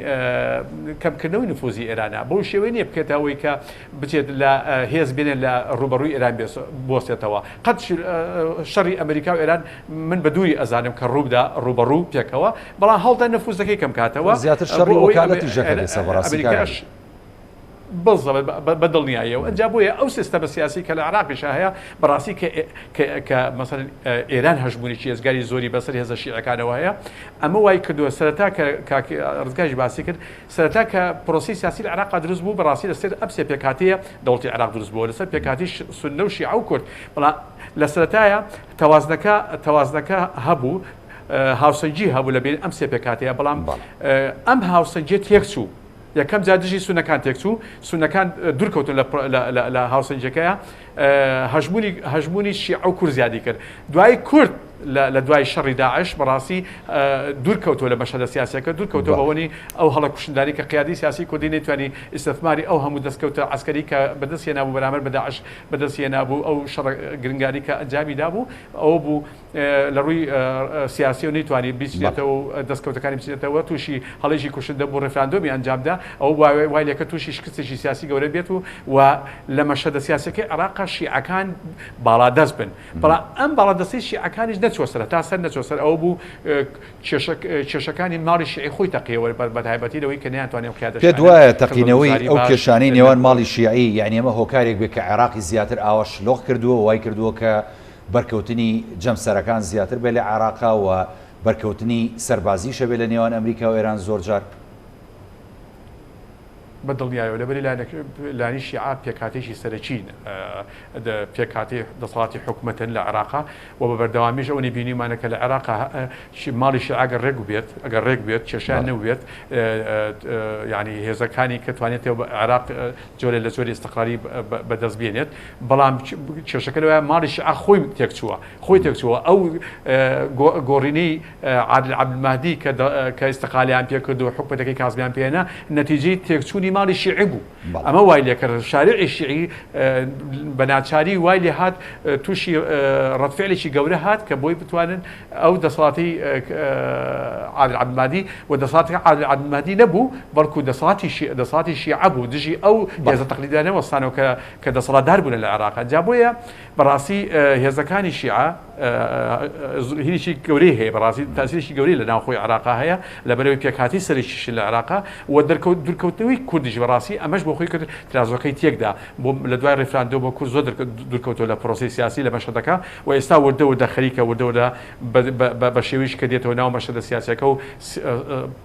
کەمکردنەوەی نفوزی ئێرانە بەو شێوەی نییە بکێتە ئەوەی کە بچێت لە هێز بێنێت لە ڕووبەڕووی ئێران بوەستێتەوە. قەت شەڕی ئەمریکا و ئێران من بە دووری ئەزانم کە ڕووبدا ڕووبەڕوو پێکەوە، بەڵام هەوڵدەن نفوزەکەی کەم کاتەوە زیاتر شەڕی وەکالەتیش دەکەن ئێستا بەڕاستی کاک عەلی. بزەبت بە دڵنیاییەوە ئەنجا بۆیە ئەو سیستەمە سیاسی کە لە عێراقیشا هەیە بەڕاستی کە کە مەسەلەن ئێران هەژموونێکی ئێجگاری زۆری بەسەر هێزە شیعەکانەوە هەیە ئەمە وای کردووە سەرەتا کە کاک ڕزگاریش باسی کرد سەرەتا کە پرۆسەی سیاسی لە عێراقا دروست بوو بەڕاستی لەسەر ئەم سێ پێکهاتەیە دەوڵەتی عێراق دروست بووە لەسەر پێکهاتەی سوننە و شیعە و کورد بەڵام لە سەرەتایە تەوازنەکە تەوازنەکە هەبوو هاوسەنگی هەبوو لە بین ئەم سێ پێکهاتەیە بەڵام ئەم هاوسەنگیە تێکچوو یەکەم جار دژی سوننەکان تێکچوو، سوننەکان دوورکەوتن لە هاوسەنگیەکەیا، هەژموونی هەژموونی شیعە و کورد زیادی کرد. دوایی کورد لە دوای شەڕی داعش بەڕاستی دوورکەوتەوە لە مەشهەدە سیاسیەکە، دوورکەوتەوە بەوەنی ئەو هەڵە کوشندانەی کە قیادەی سیاسی کوردی نەیتوانی ئیستثماری ئەو هەموو دەستکەوتە عەسکەری کە بەدەست هێنابوو بەرامبەر بە داعش بەدەست هێنابوو، ئەو شەڕە گرنگانەی کە ئەنجامی دابوو ئەوە بوو لە ڕووی سیاسیەوە نەیتوانی بیچنێتەوە و دەستکەوتەکانی بچنێتەوە، تووشی هەڵەیەکی کوشندە بوو، ڕیفراندۆمی ئەنجامدا، ئەوە وای لێکرد تووشی شکستێکی سیاسی گەورە بێت و و لە مەشهەدە سیاسیەکەی عێراقا شیعەکان باڵادەست بن. بەڵام ئەم باڵادەستی شیعەکانیش نەچووە سەر، هەتا سەر نەچووە سەر، ئەوە بوو کێشەکانی ماڵی شیعی خۆی تەقیەوە بە تایبەتی لەوەی کە نەیانتوانی ئەم قیادە پێت شیعانە وایە تەقینەوەی خزمەتگوزاری ئەو باش کێشانەی نێوان نەبووە؟ ماڵی شیعی یانی ئەمە هۆکارێک بێت کە عێراقی زیاتر ئاوا شلۆق کردووە وای کردووە کە بەرکەوتنی جەمسەرەکان زیاتر بێت لە عێراقا و بەرکەوتنی سەربازیش هەبێت لە نێوان ئەمریکا و ئێران زۆر جار. بە دڵنیایەوە لەبەری لایەنی شیعە پێکهاتەیەکی سەرەکین پێکهاتەی دەسەڵاتی حکومەتن لە عێراقا و بە بەردەوامیش ئەوەی بینیومانە کە لە عێراقا ماڵی شیعە ئەگەر ڕێک بێت ئەگەر ڕێک بێت کێشیان نەبێت یعنی هێزەکانی کە توانێتەوە بە عێراق جۆرێ لە جۆری ئیستقراری بەدەست بێنێت، بەڵام کێشەکە لەوەیە ماڵی شیعە خۆی تێکچووە، خۆی تێکچووە، ئەو گۆڕینەی عادل عەبدولمەهدی کە ئیستقالیان پێکرد و حکومەتەکەی کازمیان پێهێنا، نەتیجەی تێکچوونی ماڵی شیعی بوو. ئەمە وای لێکرد شارعی شیعی بە ناچاری وای لێهات تووشی ڕەدفعلێکی گەورە هات کە بۆی بتوانن ئەو دەسەڵاتی عادل عەبدولمەهدی و دەسەڵاتی عادل عەبدولمەهدی نەبوو، بەڵکو دەسەڵاتی دەسەڵاتی شیعە بوو دژی ئەو هێزە تەقلیدیانە وەستانەوە کە کە دەسەڵاتدار بوون لە عێراق. جا بۆیە بەڕاستی هێزەکانی شیعە هینێکی گەورەی هەیە، بەڕاستی تاسیرێکی گەورەی لە ناوخۆی عێراقا هەیە، لەبەرئەوەی پێکهاتەی سەرەکیشن لە عێراقا و دەرکەوت دوورکەوتنەوەی کوردیش بەڕاستی ئەمەش بۆ خۆی کرد ترازۆکەی تێکدا. بۆ لە دوای ڕیفراندۆمەوە کورد زۆر دوورکەوتەوە لە پرۆسەی سیاسی لە مەشهەدەکە و ئێستا وردە وردە خەریکە وردە وردە بە شێوەیەکی کە دێتەوە ناو مەشهەدە سیاسیەکە و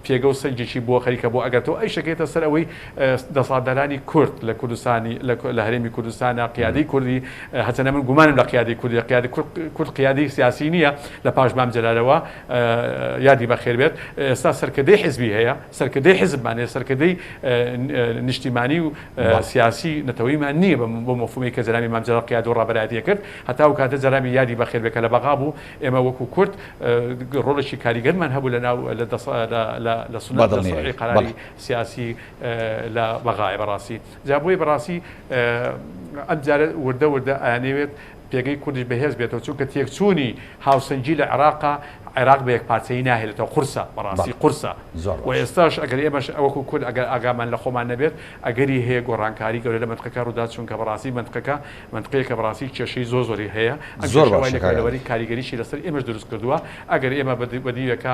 پێگە و سەنگێکی بۆ خەریکە بۆ ئەگەرتەوە ئەیشەکەیتە سەر ئەوەی دەسەڵاتدارانی کورد لە کوردستانی لە هەرێمی کوردستانە قیادەی کوردی هەچەنە من گومانم لە قیادەی کوردی قیادی کورد قیادەی سیاسی نییە لە پاش مام جەلالەوە یادی بەخێر بێت ئێستا سەرکردەی حزبی هەیە سەرکردەی حزبمان هەیە سەرکردەی نیشتیمانی و سیاسی نەتەوەیمان نییە بۆ مەفهومەی کە جەنابی مام جەلال قیادە و ڕابەرایەتی کرد هەتا ئەو کاتە جەنابی یادی بەخێر بێت کە لە بەغا بوو ئێمە وەکو کورد ڕۆڵێکی کاریگەرمان هەبوو لە ناو لە دەس لە لە سوننەت لە سونعی قەراری سیاسی لە بەغایە بەڕاستی جا بۆیە بەڕاستی ئەم جارە وردە وردە ئەیانەوێت پێگەی کوردیش بەهێز بێتەوە چونکە تێکچوونی هاوسەنگی لە عێراقا عێراق بە یەکپارچەیی ناهێلێتەوە قورسە بەڕاستی قورسە و ئێستاش ئەگەر ئێمەش وەکو کورد ئەگەر ئاگامان لە خۆمان نەبێت ئەگەری هەیە گۆڕانکاری گەورە لە مەنتقەکە ڕوودات چونکە بەڕاستی مەنتقەکە مەنتقەیەکە بەڕاستی کێشەی زۆر زۆری هەیە ئەم زۆر کێشە وای باشە لێکردوە کاک عەلی. لەبەری کاریگەریشی لەسەر ئێمەش دروست کردووە ئەگەر ئێمە بە دیوێکا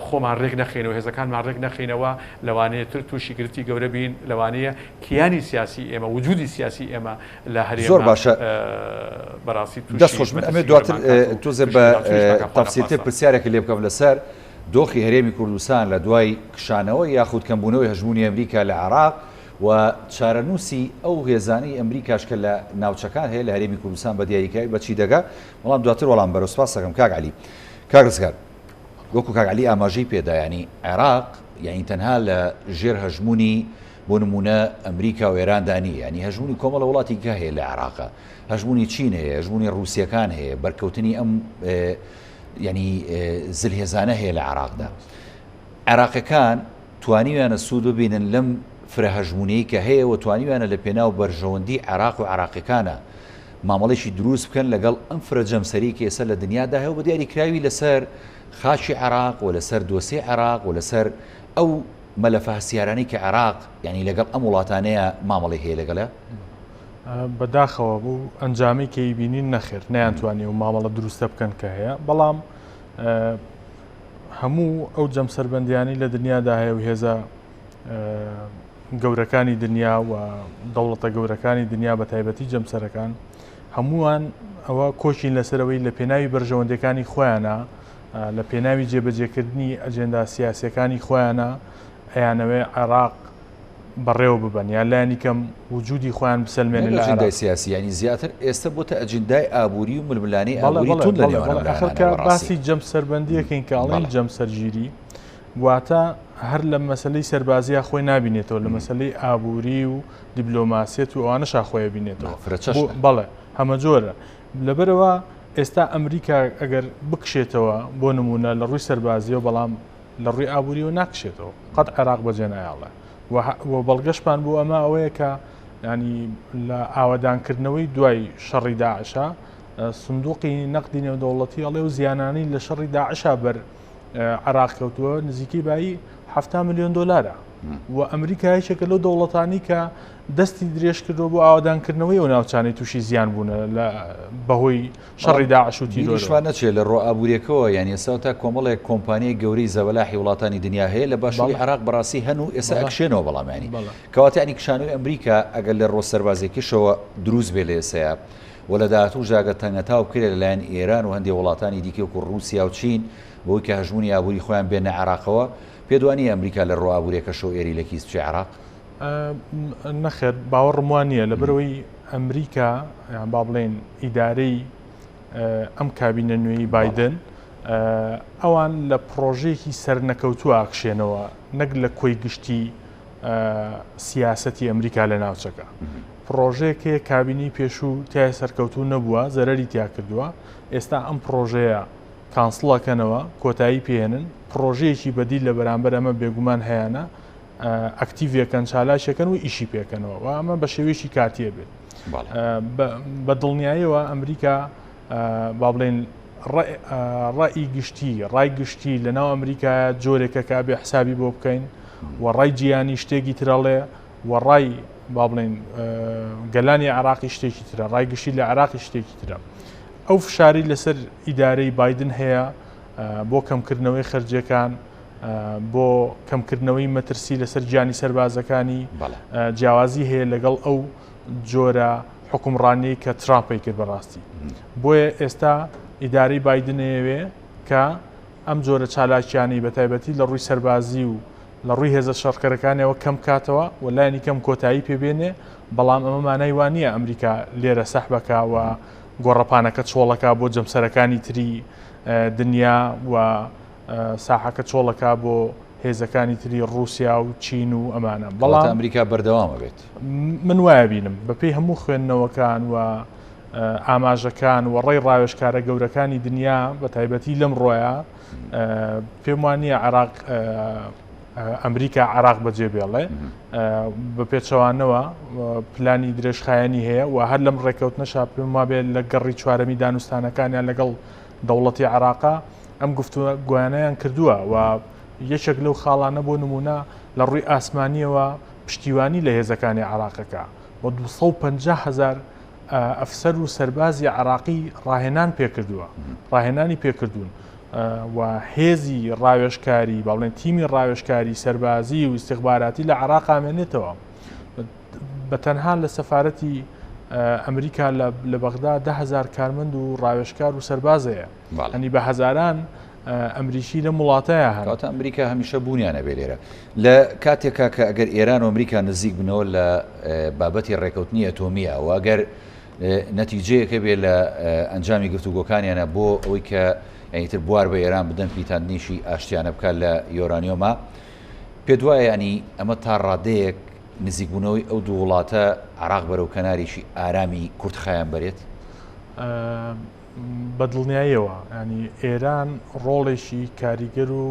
خۆمان ڕێک نەخەینەوە هێزەکانمان ڕێک نەخەینەوە لەوانەیە تر تووشی گرفتی گەورە بین لەوانەیە کیانی سیاسی ئێمە وجودی سیاسی ئێمە لە زۆر هەرێمە باشە بەڕاستی دەست تووشی خۆش من ئەمێ مەترسی دواتر گەورەمان کات و تۆزێ تووشی بە لەناوچوونیشمان کات خوا تەفسیلتر نەخواستە. پرسیارێکت لێ بکەم لەسەر دۆخی هەرێمی کوردستان لە دوای کشانەوە یاخود کەمبوونەوەی هەژموونی ئەمریکا لە عێراق و چارەنووسی ئەو هێزانەی ئەمریکاش کە لە ناوچەکان هەیە لە هەرێمی کوردستان بە دیاریکراوی بە چی دەگا بەڵام دواتر وەڵام بەرەو سپاس دەکەم کاک عەلی کاک ڕزگار وەکو کاک عەلی ئاماژەی پێدا یانی عێراق یانی تەنها لە ژێر هەژموونی بۆ نمونە ئەمریکا و ئێراندا نییە یانی هەژموونی کۆمەڵە وڵاتی دیکە هەیە لە عێراقا هەژموونی چین هەیە هەژموونی ڕووسیەکان هەیە بەرکەوتنی ئەم یانی زلهێزانە هەیە لە عێراقدا عێراقیەکان توانیویانە سوود ببینن لەم فرە هەژموونیەی کە هەیە و توانیویانە لە پێناو بەرژەوەندی عێراق و عێراقیەکانە مامەڵێکی دروست بکەن لەگەڵ ئەم فرە جەمسەری کە ئێستا لە دنیادا هەیە و بە دیاریکراوی لەسەر خاکی عێراق و لەسەر دۆسیەی عێراق و لەسەر ئەو مەلەفە هەستیارانەی کە عێراق یانی لەگەڵ ئەم وڵاتانەیە مامەڵەی هەیە لەگەڵیا؟ بەداخەوە بوو ئەنجامی کە ئیبینین نەخێر نەیانتوانی و مامەڵە دروستە بکەن کە هەیە بەڵام هەموو ئەو جەمسەربەندیانەی لە دنیادا هەیە و هێزە گەورەکانی دنیا و دەوڵەتە گەورەکانی دنیا بە تایبەتی جەمسەرەکان هەمووان ئەوە کۆکین لەسەرەوەی لە پێناوی بەرژەوەندەکانی خۆیانە لە پێناوی جێبەجێکردنی ئەجێندا سیاسیەکانی خۆیانە ئەیانەوێ عێراق بەڕێوە ببەن یان لایەنی کەم وجودی خۆیان بسەلمێنن لە ئەجندای سیاسی یانی زیاتر ئێستا بۆتە ئەجندای ئابووری و ململانێی ئابووری توند لە نێوان ئەم لایەنانە کە باسی جەمسەربەندیەکەین کە ئەڵێن جەمسەرگیری واتە هەر لە مەسلەی سەربازییا خۆی نابینێتەوە لە مەسلەی ئابووری و دیبلۆماسیەت و ئەوانەشا خۆی بینێتەوە بەڵێ هەمەجۆرە لەبەرەوە ئێستا ئەمریکا ئەگەر بکشێتەوە بۆ نمونە لە ڕووی سەربازیەوە بەڵام لە ڕووی ئابووریەوە ناکشێتەوە قەت عێراق بەجێ نایەڵێ و بەڵگەشمان بۆ ئەمە ئەوەیە کە ینی لە ئاوەدانکردنەوەی دوای شەڕی داعشە سندوقی نەقدی نێودەوڵەتی ئەڵێ و زیانانی لە شەڕی داعشا بەر عراق کەوتووە نزیکەی بایی ه میلیۆن دلارە و ئەمریکا یەکێکە لەو دەوڵەتانی کە دەستی درێژ کردووە بۆ ئاوادانکردنەوەی ئەو ناوچانەی تووشی زیان بوونە لە بەهۆی شەڕی داعش و تیرۆرشمان نەچێت لە ڕۆ ئابووریەکەوە یان ئێستا تا کۆمەڵێک کۆمپانیای گەورەی زەبەلاحی وڵاتانی دنیا هەیە لە باشووری عێراق بەڕاستی هەن و ئێستا ئەکشێنەوە بەڵام ینی کەواتە ینی کشانەوەی ئەمریکا ئەگەر لە ڕۆ سەربازێکیشەوە دروست بێ لە ئێسەیە و لە داهاتووشدا ئەگەر تەنگەتاو بکرێت لەلایەن ئێران و هەندێک وڵاتانی دیکە وەکو ڕووسیا و چین بەوەی کە هەژموونی ئابووری خۆیان بێننە عێراقەوە پێت وانییە ئەمریکا لە ڕووە ئابووریەکەشەوە ئێری لە کیس بچێ عێراق؟ نەخێر باوەڕم وا نییە لەبەرەوەی ئەمریکا یان با بڵێین ئیدارەی ئەم کابینە نوێی بایدن ئەوان لە پرۆژەیەکی سەرنەکەوتووە ئاکشێنەوە نەک لە کۆی گشتی سیاسەتی ئەمریکا لە ناوچەکە پرۆژەیەک هەیە کابینەی پێشوو تای سەرکەوتوو نەبووە زەرەری تیا کردووە ئێستا ئەم پرۆژەیە cancel ەکەنەوە کۆتایی پێێنن پرۆژەیەکی بەدیل لە بەرامبەر ئەمە بێگومان هەیەە ئەکتیڤەکەن چالاکیەکەن و ئیشی پێکەنەوە و ئەمە بە شێوەیەکی کاتیە بێت بە دڵنیاییەوە ئەمریکا با بڵێن ڕئی گشتی ڕای گشتی لە ناو ئەمریکا جۆرێکە کە بێ حسابی بۆ بکەین و ڕای جیانی شتێکی ترەڵێ و ڕای با بڵێن گەلانی عراقی شتێکی ترە ڕای گشتی لە عراقی شتێکی ترە ئەو فشاری لەسەر ئیدارەی بادن هەیە بۆ کەمکردنەوەی خەرجەکان بۆ کەمکردنەوەی مەترسی لەسەر گیانی سەربازەکانی جیاوازی هەیە لەگەڵ ئەو جۆرە حکومڕانی کە ترامپی کرد بەڕاستی بۆیە ئێستا ئیدارەی بادنەیەوێ کە ئەم جۆرە چالاکیانەی بە تایبەتی لە ڕووی سەربازی و لە ڕووی هێزە شەڕکەرەکانەوە کەم کاتەوە و لایەنی کەم کۆتایی پێبێنێ بەڵام ئەمە مانای وا نییە ئەمریکا لێرە سەحبەکە و گۆڕەپانەکە چۆڵەکە بۆ جەمسەرەکانی تری دنیا و ساحەکە چۆڵەکا بۆ هێزەکانی تری ڕووسیا و چین و ئەمانە بەڵام ئەمریکا بەردەوامە بێت من وایە بینم بەپێی هەموو خوێندنەوەکان و ئاماژەکان و ڕێی ڕاوێژکارە گەورەکانی دنیا بە تایبەتی لەم ڕۆیە پێم وان نییە عراق ئەمریکا عراق بەجێ بێڵێ بە پێچەوانەوە پلانی درێژخایەنی هەیە و هەر لەم ڕێککەوتنەشا پێم وابێت لە گەڕی چوارەمی دانوستانەکانیان لەگەڵ دەوڵەتی عراقا ئەم گفتوگۆیانەیان کردووە و یەکێک لەو خاڵانە بۆ نموونە لە ڕووی ئاسمانییەوە پشتیوانی لە هێزەکانی عێراقەکە و 250 هەزار ئەفسەر و سەربازی عراقی ڕاهێنان پێکردووە ڕاهێنانی پێکردوون و هێزی ڕاوێژکاری با بڵێن تیمی ڕاوێژکاری سەربازی و ئیستیخباراتی لە عراق ئامێنێتەوە بە تەنها لە سەفارەتی ئەمریکا لە بەغدا دههزار کارمەند و ڕاوێژکار و سەربازەیە ئەنی بە هەزاران ئەمریکی لەم وڵاتەیە هەن. کەواتە ئەمریکا هەمیشە بوونیان ئەبێ لێرە. لە کاتێکا کە ئەگەر ئێران و ئەمریکا نزیک بنەوە لە بابەتی ڕێکەوتنی ئەتۆمیە و ئەگەر نەتیجەیەک هەبێ لە ئەنجامی گفتوگۆکانیانە بۆ ئەوەی کە یانی تر بوار بە ئێران بدەن پیتاندنیشی ئاشتیانە بکات لە یۆرانیۆما پێت وایە ینی ئەمە تا ڕادەیەک نزیکبوونەوەی ئەو دوو وڵاتە عراق بەرەو کەنارێکی ئارامی کورتخایەن بەرێت؟ بە دڵنیاییەوە ینی ئێران ڕۆڵێکی کاریگەر و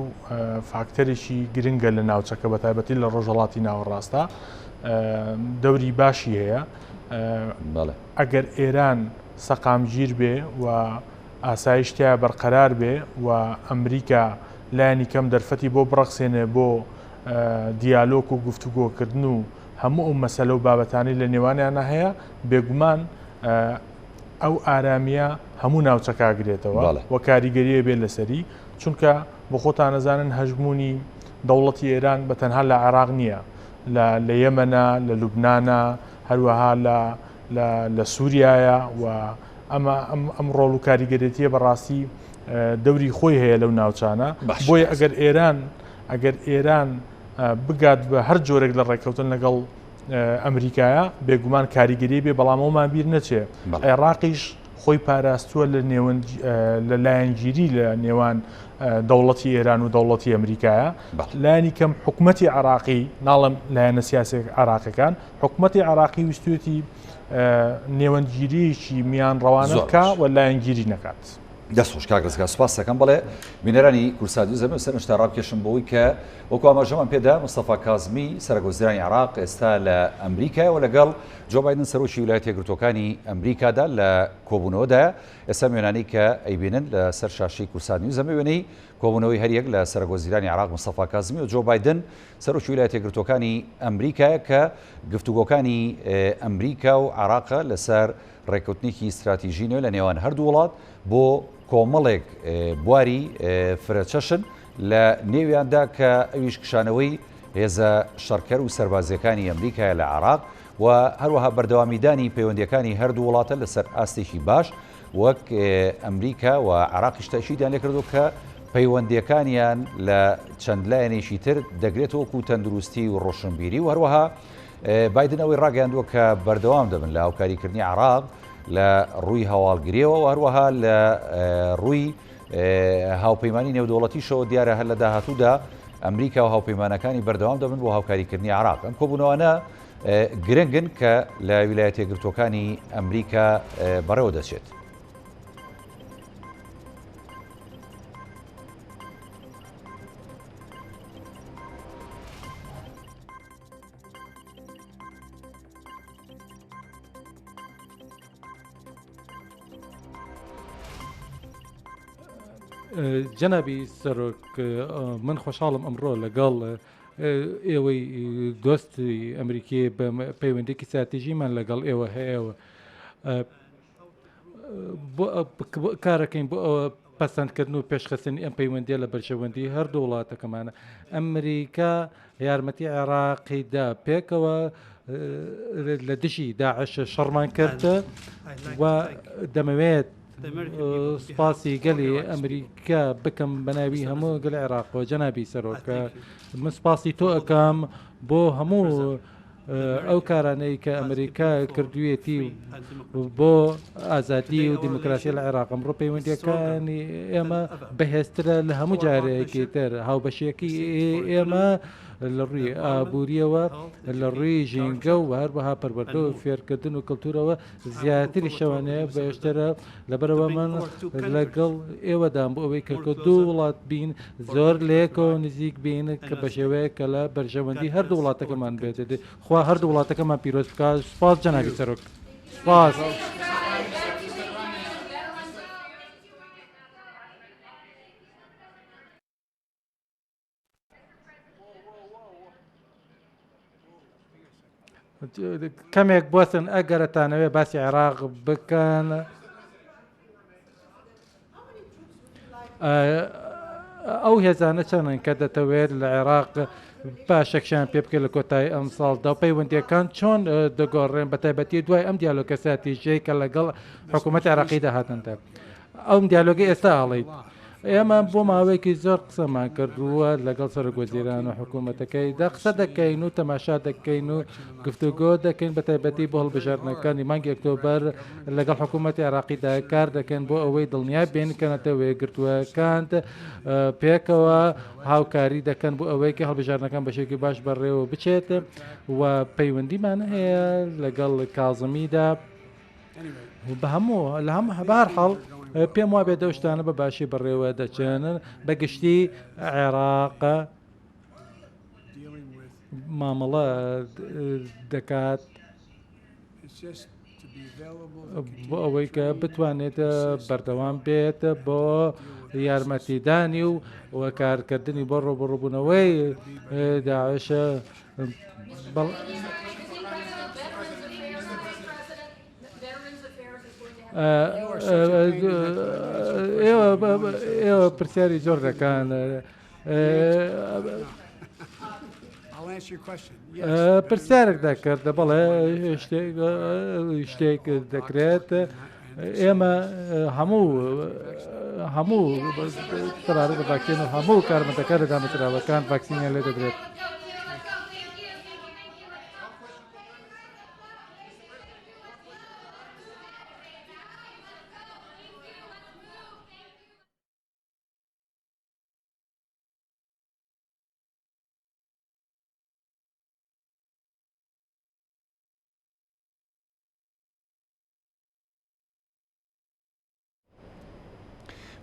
فاکتەرێکی گرنگە لە ناوچەکە بە تایبەتی لە ڕۆژهڵاتی ناوەڕاستە دەوری باشی هەیە ئەگەر ئێران سەقامگیر بێ و ئاسایش تیا بەرقەرار بێ و ئەمریکا لایەنی کەم دەرفەتی بۆ بڕەخسێنێ بۆ دیالۆک و گفتوگۆکردن و هەموو ئەو مەسەلە و بابەتانی لە نێوانیانە هەیە بێگومان ئەو ئارامییە هەموو ناوچەکە ئەگرێتەوە و کاریگەریی ئەبێت لەسەری، چونکە بۆ خۆتان ئەزانن هەژموونی دەوڵەتی ئێران بە تەنها لە عێراق نییە. لە لە یەمەنە، لە لوبنانە، هەروەها لە لە لە سووریایە و ئەمە ئەم ئەم ڕۆڵ و کاریگەرێتییە بەڕاستی دەوری خۆی هەیە لەو ناوچانە. باش. بۆیە ئەگەر ئێران ئەگەر ئێران بگات بە هەر جۆرێک لە ڕێککەوتن لەگەڵ ئەمریکایە بێگومان کاریگەری بێ بەڵام ئەومان بیر نەچێ عێراقیش خۆی پاراستووە لە نێوەند لە لایەنگیری لە نێوان دەوڵەتی ئێران و دەوڵەتی ئەمریکایە لایەنی کەم حکوومەتی عراقی ناڵم لایەنە سیاسی عراقەکان حکوومەتی عراقی ویستێتی نێوەندگیریەکی میان ڕەوانە بکە و لایەنگیری نەکات. دەست خۆش کاک ڕزگار سوپاس دەکەم بەڵێ بینەرانی کوردسات نیوز ئەمەوێت سەرنجتان ڕابکێشم بەوەی کە وەکو ئاماژەمان پێدا مستەفا کازمی سەرۆکوەزیرانی عێراق ئێستا لە ئەمریکایە و لەگەڵ جۆ بایدن سەرۆکی ویلایەتە یەکگرتووەکانی ئەمریکادا لە کۆبوونەوەدایە ئێستا وێنانەی کە ئەیبینن لە سەر شاشەی کوردسات نیوز ئەمە وێنەی کۆبوونەوەی هەریەک لە سەرۆکوەزیرانی عێراق مستەفا کازمی و جۆ بایدن سەرۆکی ویلایەتە یەکگرتووەکانی ئەمریکایە کە گفتوگۆکانی ئەمریکا و عێراقە لەسەر ڕێککەوتنێکی ستراتیژی نوێ لە نێوان هەردوو وڵات بۆ کۆمەڵێک بواری فرەچەشن لە نێویاندا کە ئەویش کشانەوەی هێزە شەڕکەر و سەربازیەکانی ئەمریکایە لە عێراق و هەروەها بەردەوامیدانی پەیوەندیەکانی هەردوو وڵاتە لەسەر ئاستێکی باش وەک ئەمریکا و عێراقیش تەئکیدیان لێکردووە کە پەیوەندیەکانیان لە چەند لایەنێکی تر دەگرێتەوە وەکو تەندروستی و ڕۆشنبیری و هەروەها بایدن ئەوەی ڕاگەیاندووە کە بەردەوام دەبن لە هاوکاریکردنی عێراق لە ڕووی هەواڵگریەوە و هەروەها لە ڕووی هاوپەیمانی نێودەوڵەتیشەوە دیارە هەر لە داهاتوودا ئەمریکا و هاوپەیمانەکانی بەردەوام دەبن بۆ هاوکاریکردنی عێراق. ئەم کۆبوونەوانە گرنگن کە لە ویلایەتە یەکگرتووەکانی ئەمریکا بەڕێوە دەچێت. جەنابی سەرۆک من خۆشحاڵم ئەمڕۆ لەگەڵ ئێوەی دۆستی ئەمریکی بە پەیوەندێکی ستراتیژیمان لەگەڵ ئێوە هەیە بۆ کارەکەین بۆ ئەوە پەسەندکردن و پێشخستنی ئەم پەیوەندیە لە بەرژەوەندی هەردوو وڵاتەکەمانە. ئەمریکا یارمەتی عێراقی دا پێکەوە لە دژی داعش شەڕمان کرد و دەمەوێت سوپاسی گەلی ئەمریکا بکەم بە ناوی هەموو گەلی عێراقەوە جەنابی سەرۆک من سوپاسی تۆ ئەکەم بۆ هەموو ئەو کارانەی کە ئەمریکا کردوویەتی بۆ ئازادی و دیموکراسی لە عێراق ئەمڕۆ پەیوەندیەکانی ئێمە بەهێزترە لە هەموو جارێکی تر هاوبەشیەکەی ئێمە لە ڕووی ئابووریەوە لە ڕووی ژینگە و هەروەها پەروەردە و فێرکردن و کەلتورەوە زیاتری شەوانەیە بەهێزترە لەبەرئەوە من لەگەڵ ئێوەدام بۆ ئەوەی کە کە دوو وڵات بین زۆر لەیەکەوە نزیک بین کە بە شێوەیەک کە لە بەرژەوەندی هەردوو وڵاتەکەمان بێت خوا هەردوو وڵاتەکەمان پیرۆز بکات سوپاس جەنابی سەرۆک سوپاس. کەمێک بوەستن ئەگەر ئەتانەوێ باسی عێراق بکەن. ئەو هێزانە چەندن کە دەتەوێت لە عێراق پاشەکشان پێ بکەیت لە کۆتایی ئەمساڵدا و پەیوەندیەکان چۆن دەگۆڕێن بە تایبەتی دوای ئەم دیالۆگە ستراتیژیەی کە لەگەڵ حکوومەت عێراقیدا هاتنتە ئەم دیالۆگە ئێستا ئەڵێیت ئێمە بۆ ماوەیەکی زۆر قسەمان کردووە لەگەڵ سەرۆک وەزیران و حکوومەتەکەیدا قسە دەکەین و تەماشا دەکەین و گفتوگۆ دەکەین بە تایبەتی بۆ هەڵبژاردنەکانی مانگی ئۆکتۆبەر لەگەڵ حکوومەتی عێراقیدا کار دەکەین بۆ ئەوەی دڵنیا بین کە نەتەوە یەکگرتووەکان پێکەوە هاوکاری دەکەن بۆ ئەوەی کە هەڵبژاردنەکان بە شێوەیەکی باش بەڕێوە بچێت و پەیوەندیمان هەیە لەگەڵ کازمیدا. بە هەموو لە هەم بەهەر حاڵ پێم وابێت ئەو شتانە بە باشی بەڕێوە دەچن بە گشتی عێراق مامەڵە دەکات بۆ ئەوەی کە بتوانێت بەردەوام بێت بۆ یارمەتیدانی و وەکارکردنی بۆ ڕوبڕبوونەوەی داعش ئێوە پرسیاری زۆر دەکەن. پرسیارێک دەکرد، بەڵێ شتێک دەکرێت. ئێمە هەموو هەموو سەبارەت بە ڤاکسین و هەموو کارمەندەکان لە دامەزراوەکان ڤاکسینیان لێ دەدرێت.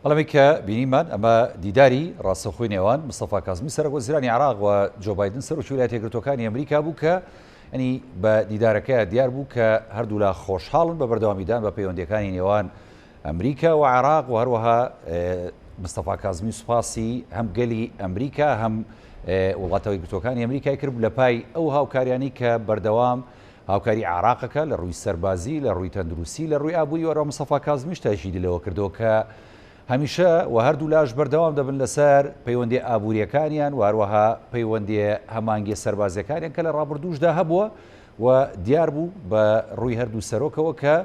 بەڵامی کە بینیمان ئەمە دیداری ڕاستەخۆی نێوان مستەفا کازمی سەرۆک وەزیرانی عراق و جۆ بایدن سەرۆکی ویلایەتە یەکگرتووەکانی ئەمریکا بوو کە ئەنی بە دیدارەکە دیار بوو کە هەردوولا خۆشحاڵن بە بەردەوامیدان بە پەیوەندیەکانی نێوان ئەمریکا و عێراق و هەروەها مستەفا کازمی سوپاسی هەم گەلی ئەمریکا هەم وڵاتە یەکگرتووەکانی ئەمریکای کرد لە پای ئەو هاوکاریانی کە بەردەوام هاوکاری عێراقەکە لە ڕووی سەربازی لە ڕووی تەندروستی لە ڕووی ئابووری وەرە مستەفا کازمیش تاکیدی لەوە کردەوە کە هەمیشە و هەردوو لاش بەردەوام دەبن لەسەر پەیوەندی ئابووریەکانیان و هەروەها پەیوەندی هەمانگیە سەربازیەکانیان کە لە ڕابردووشدا هەبووە و دیار بوو بە ڕووی هەردوو سەرۆکەوە کە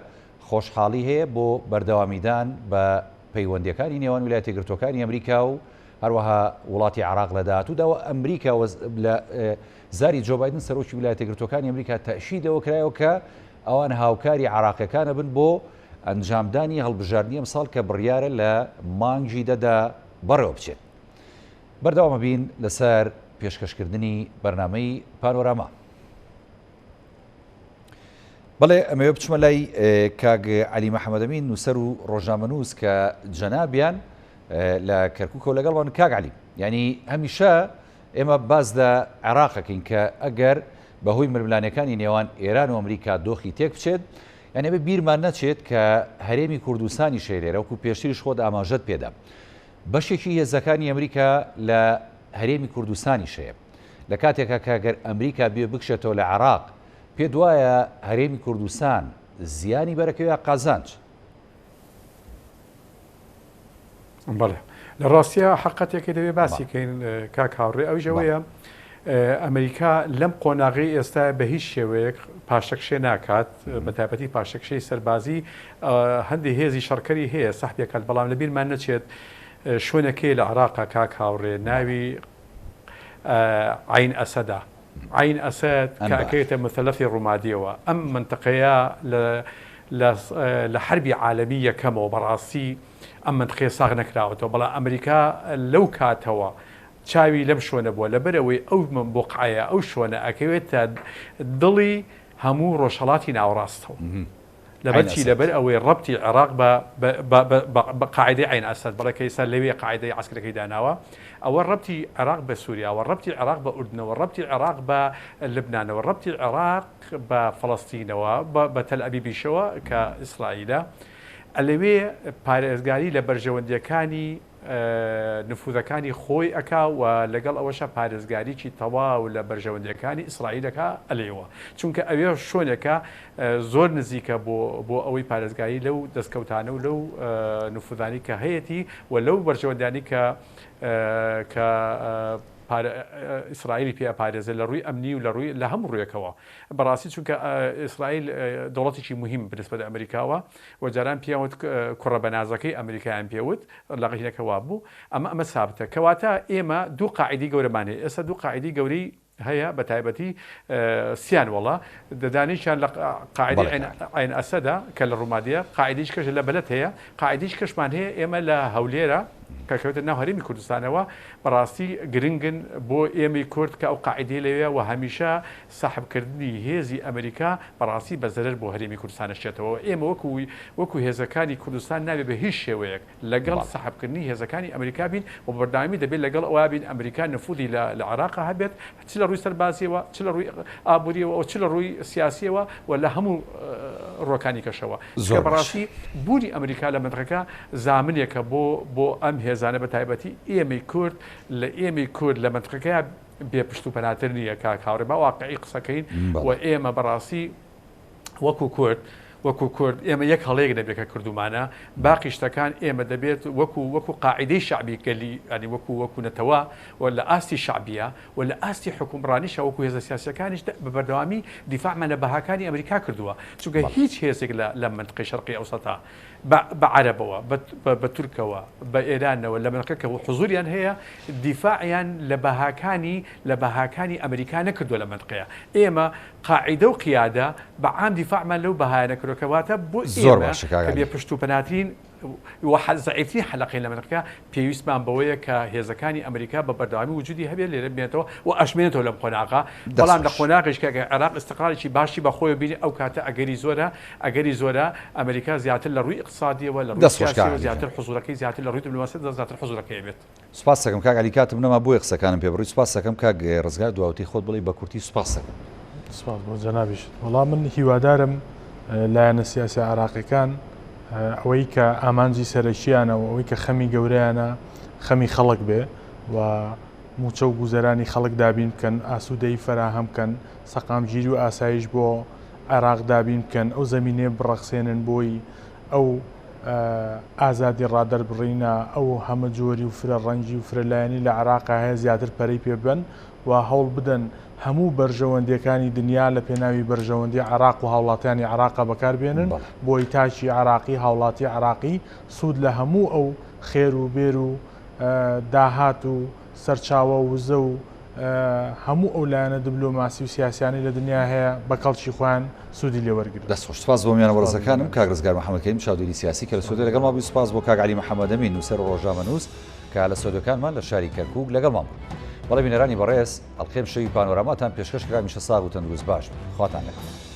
خۆشحاڵی هەیە بۆ بەردەوامیدان بە پەیوەندییەکانی نێوان ویلایەتە یەکگرتووەکانی ئەمریکا و هەروەها وڵاتی عێراق لە داهاتوودا و ئەمریکا لە زاری جۆ بایدن سەرۆکی ویلایەتە یەکگرتووەکانی ئەمریکا تەئکید لەوە کرایەوە کە ئەوان هاوکاری عێراقیەکانە بن بۆ ئەنجامدانی هەڵبژاردنی ئەمساڵ کە بڕیارە لە مانگی دەدا بەڕێوە بچێت. بەردەوامە بین لەسەر پێشکەشکردنی بەرنامەی پانۆراما. بەڵێ ئەمەوێ بچمە لای کاک عەلی محەمەدەمین نووسەر و ڕۆژنامەنووس کە جەنابیان لە کەرکووکەوە لەگەڵمان کاک عەلی یعنی هەمیشە ئێمە باس لە عێراقەکەین کە ئەگەر بەهۆی ململانێکانی نێوان ئێران و ئەمریکا دۆخی تێک بچێت یعنی بە بیرمان نەچێت کە هەرێمی کوردستانی شەیرێرە وەکو پێشتریش خۆت ئاماژەت پێدا بەشێکی هێزەکانی ئەمریکا لە هەرێمی کوردستانیش هەیە لە کاتێکا کە گەر ئەمریکا بێ بکشێتەوە لە عێراق، پێت وایە هەرێمی کوردستان زیانی بەرەکەوێ یا قازانج؟ بەڵێ لە ڕاستیا حەقەتێکی دەبێ باسی کەین کاک هاوڕێ ئەویش ئەوەیە ئەمریکا لەم قۆناغی ئێستا بە هیچ شێوەیەک پاشەکشێ ناکات بە تایبەتی پاشەکشەی سەربازی هەندێک هێزی شەڕکەری هەیە سەحبێکات بەڵام لە بیرمان نەچێت شوێنەکەی لە عراقا کاک هاوڕێ ناوی عەین ئەسەدە. عەین ئەسەد کە ئەکەوێتە موسەلەسی ڕومادیەوە، ئەم مەنتقەیە لە لە لە حەربی عالەمی یەکەمەوە بەڕاستی ئەم مەنتقەیە ساغ نەکراوەتەوە، بەڵام ئەمریکا لەو کاتەوە چاوی لەم شوێنە بووە، لەبەرئەوەی ئەو بوقعەیە، ئەو شوێنە ئەکەوێتە دڵی هەموو ڕۆژهەڵاتی ناوەڕاستەوە. لەبەر چی؟ لەبەر ئەوەی ڕەبتی عێراق بە بە قاعیدەی عەین ئەسەد، بەڵێ کە ئیستا لەوێ قاعیدەی عەسکەرەکەی داناوە، ئەوە ڕەبتی عێراق بە سوریاوە، ڕەبتی عێراق بە ئوردنەوە، ڕەبتی عێراق بە لوبنانەوە، ڕەبتی عێراق بە فەڵەستینەوە، بە تەلئەبیبیشەوە کە ئیسرائیلە، ئەلەوێ پارێزگاری لە بەرژەوەندییەکانی نفوزەکانی خۆی ئەکا و لەگەڵ ئەوەشا پارێزگاریی تەواو لە بەرژەوەندییەکانی ئیسرائیل ئەکا ئەلێوە چونکە ئەوێ شۆنێکە زۆر نزیکە بۆ بۆ ئەوەی پارێزگاری لەو دەستکەوتانە و لەو نفوزانەی کە هەیەتی و لەو بەرژەوەندیانەی کە کە ئیسرائیلی پێ ئەپارێزێت لە ڕووی ئەمنی و لە ڕووی لە هەموو ڕوویەکەوە بەڕاستی چونکە ئیسرائیل دەوڵەتێکی موهیم بنسبەت ئەمریکاوە و جاران پێیان وت کوڕە بەنازەکەی ئەمریکایان پێ وت لە هینەکە وابوو ئەمە ئەمە سابتە کەواتە ئێمە دوو قاعیدەی گەورەمان هەیە ئێستا دوو قاعیدەی گەورەی هەیە بە تایبەتی سیان وەڵا دەدانێکیان لە قاعیدەی عەین ئەسەدە کە لە ڕومادیە قاعیدەیش کەش لە بەلەد هەیە قاعیدەیش کەشمان هەیە ئێمە لە هەولێرە کە کەوتە ناو هەرێمی کوردستانەوە بەڕاستی گرنگن بۆ ئێمەی کورد کە ئەو قاعیدەی لەوێ و هەمیشە سەحبکردنی هێزی ئەمریکا بەڕاستی بە زەرەر بۆ هەرێمی کوردستان ئەشێتەوە ئێمە وەکو وەکو هێزەکانی کوردستان نابێ بە هیچ شێوەیەک لەگەڵ سەحبکردنی هێزەکانی ئەمریکا بین و بەردەوامی دەبێت لەگەڵ ئەوە بین ئەمریکا نفوزی لە لە عێراقا هەبێت چ لە ڕووی سەربازیەوە چ لە ڕووی ئابووریەوە و چ لە ڕووی سیاسیەوە و لە هەموو ڕووەکانی کەشەوە چونکە زۆر باش. بەڕاستی بوونی ئەمریکا لە مەنتقەکە زامنێکە بۆ بۆ ئەم هێزانە بە تایبەتی ئێمەی کورد لە ئێمەی کورد لە مەنتقەکەیا بێ پشت و پەناتر نییە کاک هاوڕێ با واقعی قسەکەین و بەڵێ. ئێمە بەڕاستی وەکو کورد وەکو کورد ئێمە یەک هەڵەیەک نەبێت کە کردومانە باقی شتەکان ئێمە دەبێت وەکو وەکو قاعیدەی شەعبی گەلی یانی وەکو وەکو نەتەوە و لە ئاستی شەعبیە و لە ئاستی حوکمڕانیشا وەکو هێزە سیاسیەکانیش بە بەردەوامی دیفاعمان لە بەهاکانی ئەمریکا کردووە چونکە هیچ هێزێک لە لە مەنتقەی شەرقی ئەوسەتا بە بە عەرەبەوە بە بە تورکەوە بە ئێرانەوە لە مەنتقە کە حزوریان هەیە دیفاعیان لە بەهاکانی لە بەهاکانی ئەمریکا نەکردووە لە مەنتقەیە ئێمە قاعیدە و قیادە بە عام دیفاعمان لەو بەهایانە کردوە کەواتە بۆ زۆر ئێمە باشە کاک کە بێ عەلی. پشت و پەناترین و زەعیفترین حەلەقەین لە مەنتقەکە پێویستمان بەوەیە کە هێزەکانی ئەمریکا بە بەردەوامی وجودی هەبێت لێرە بمێنێتەوە و ئەشمێنێتەوە لەم قۆناغە دەست بەڵام لە خۆش. قۆناغیش کە ئەگەر عێراق ئیستقرارێکی باشی بە خۆیەوە بینی ئەو کاتە ئەگەری زۆرە ئەگەری زۆرە ئەمریکا زیاتر لە ڕووی ئیقتسادیەوە لە ڕووی دەست خۆش کاک سیاسیەوە عەلی گیان. زیاتر حزوورەکەی زیاتر لە ڕووی دیپلۆماسیەتدا زیاتر حزوورەکەی ئەبێت. سوپاست دەکەم کاک عەلی کاتم نەما بۆیە قسەکانم پێ بڕی سوپاست دەکەم کاک ڕزگار دواوتەی خۆت بڵێی بە کورتی سوپاست دەکەم. سوپاس بۆ جەنابیشت. وەڵا من هیوادارم لایەنە سیاسیە عێراقیەکان ئەوەی کە ئامانجی سەرەکیانە و ئەوەی کە خەمی گەورەیانە خەمی خەڵک بێ و موچە و گوزەرانی خەڵک دابین بکەن، ئاسوودەیی فەراهەم بکەن، سەقامگیری و ئاسایش بۆ عێراق دابین بکەن، ئەو زەمینەیە بڕەخسێنن بۆی ئەو ئازادی ڕادەربڕینە، ئەو هەمەجۆری و فرە ڕەنگی و فرە لایەنی لە عێراقا هەیە زیاتر پەرەی پێ ببەن و هەوڵ بدەن هەموو بەرژەوەندییەکانی دنیا لە پێناوی بەرژەوەندی عێراق و هاوڵاتیانی عێراقا بەکار بێنن بۆی تاکی عێراقی، هاوڵاتی عێراقی سوود لە هەموو ئەو خێر و بێر و داهات و سەرچاوە وزە و هەموو ئەو لایەنە دبلۆماسی و سیاسیانەی لە دنیا هەیە بە کەڵکی خۆیان سوودی لێ وەرگرن. دەست خۆش. سوپاس بۆ میوانە بەڕێزەکانم کاک ڕزگار محەمەد کەریم چاودێری سیاسی کە لە سۆدیە لەگەڵمان بووی سوپاس بۆ کاک عەلی محەمەدەمین نووسەر و ڕۆژنامەنووس کە لە سۆدیۆکانمان لە شاری کەرکووک لەگەڵمان بوون. بەڵێ بینەرانی بەڕێز ئەڵقەی ئەمشەوی پانۆراماتان پێشکەش کرا هەمیشە ساغ و تەندروست باش بن. خواتان لەگەڵ.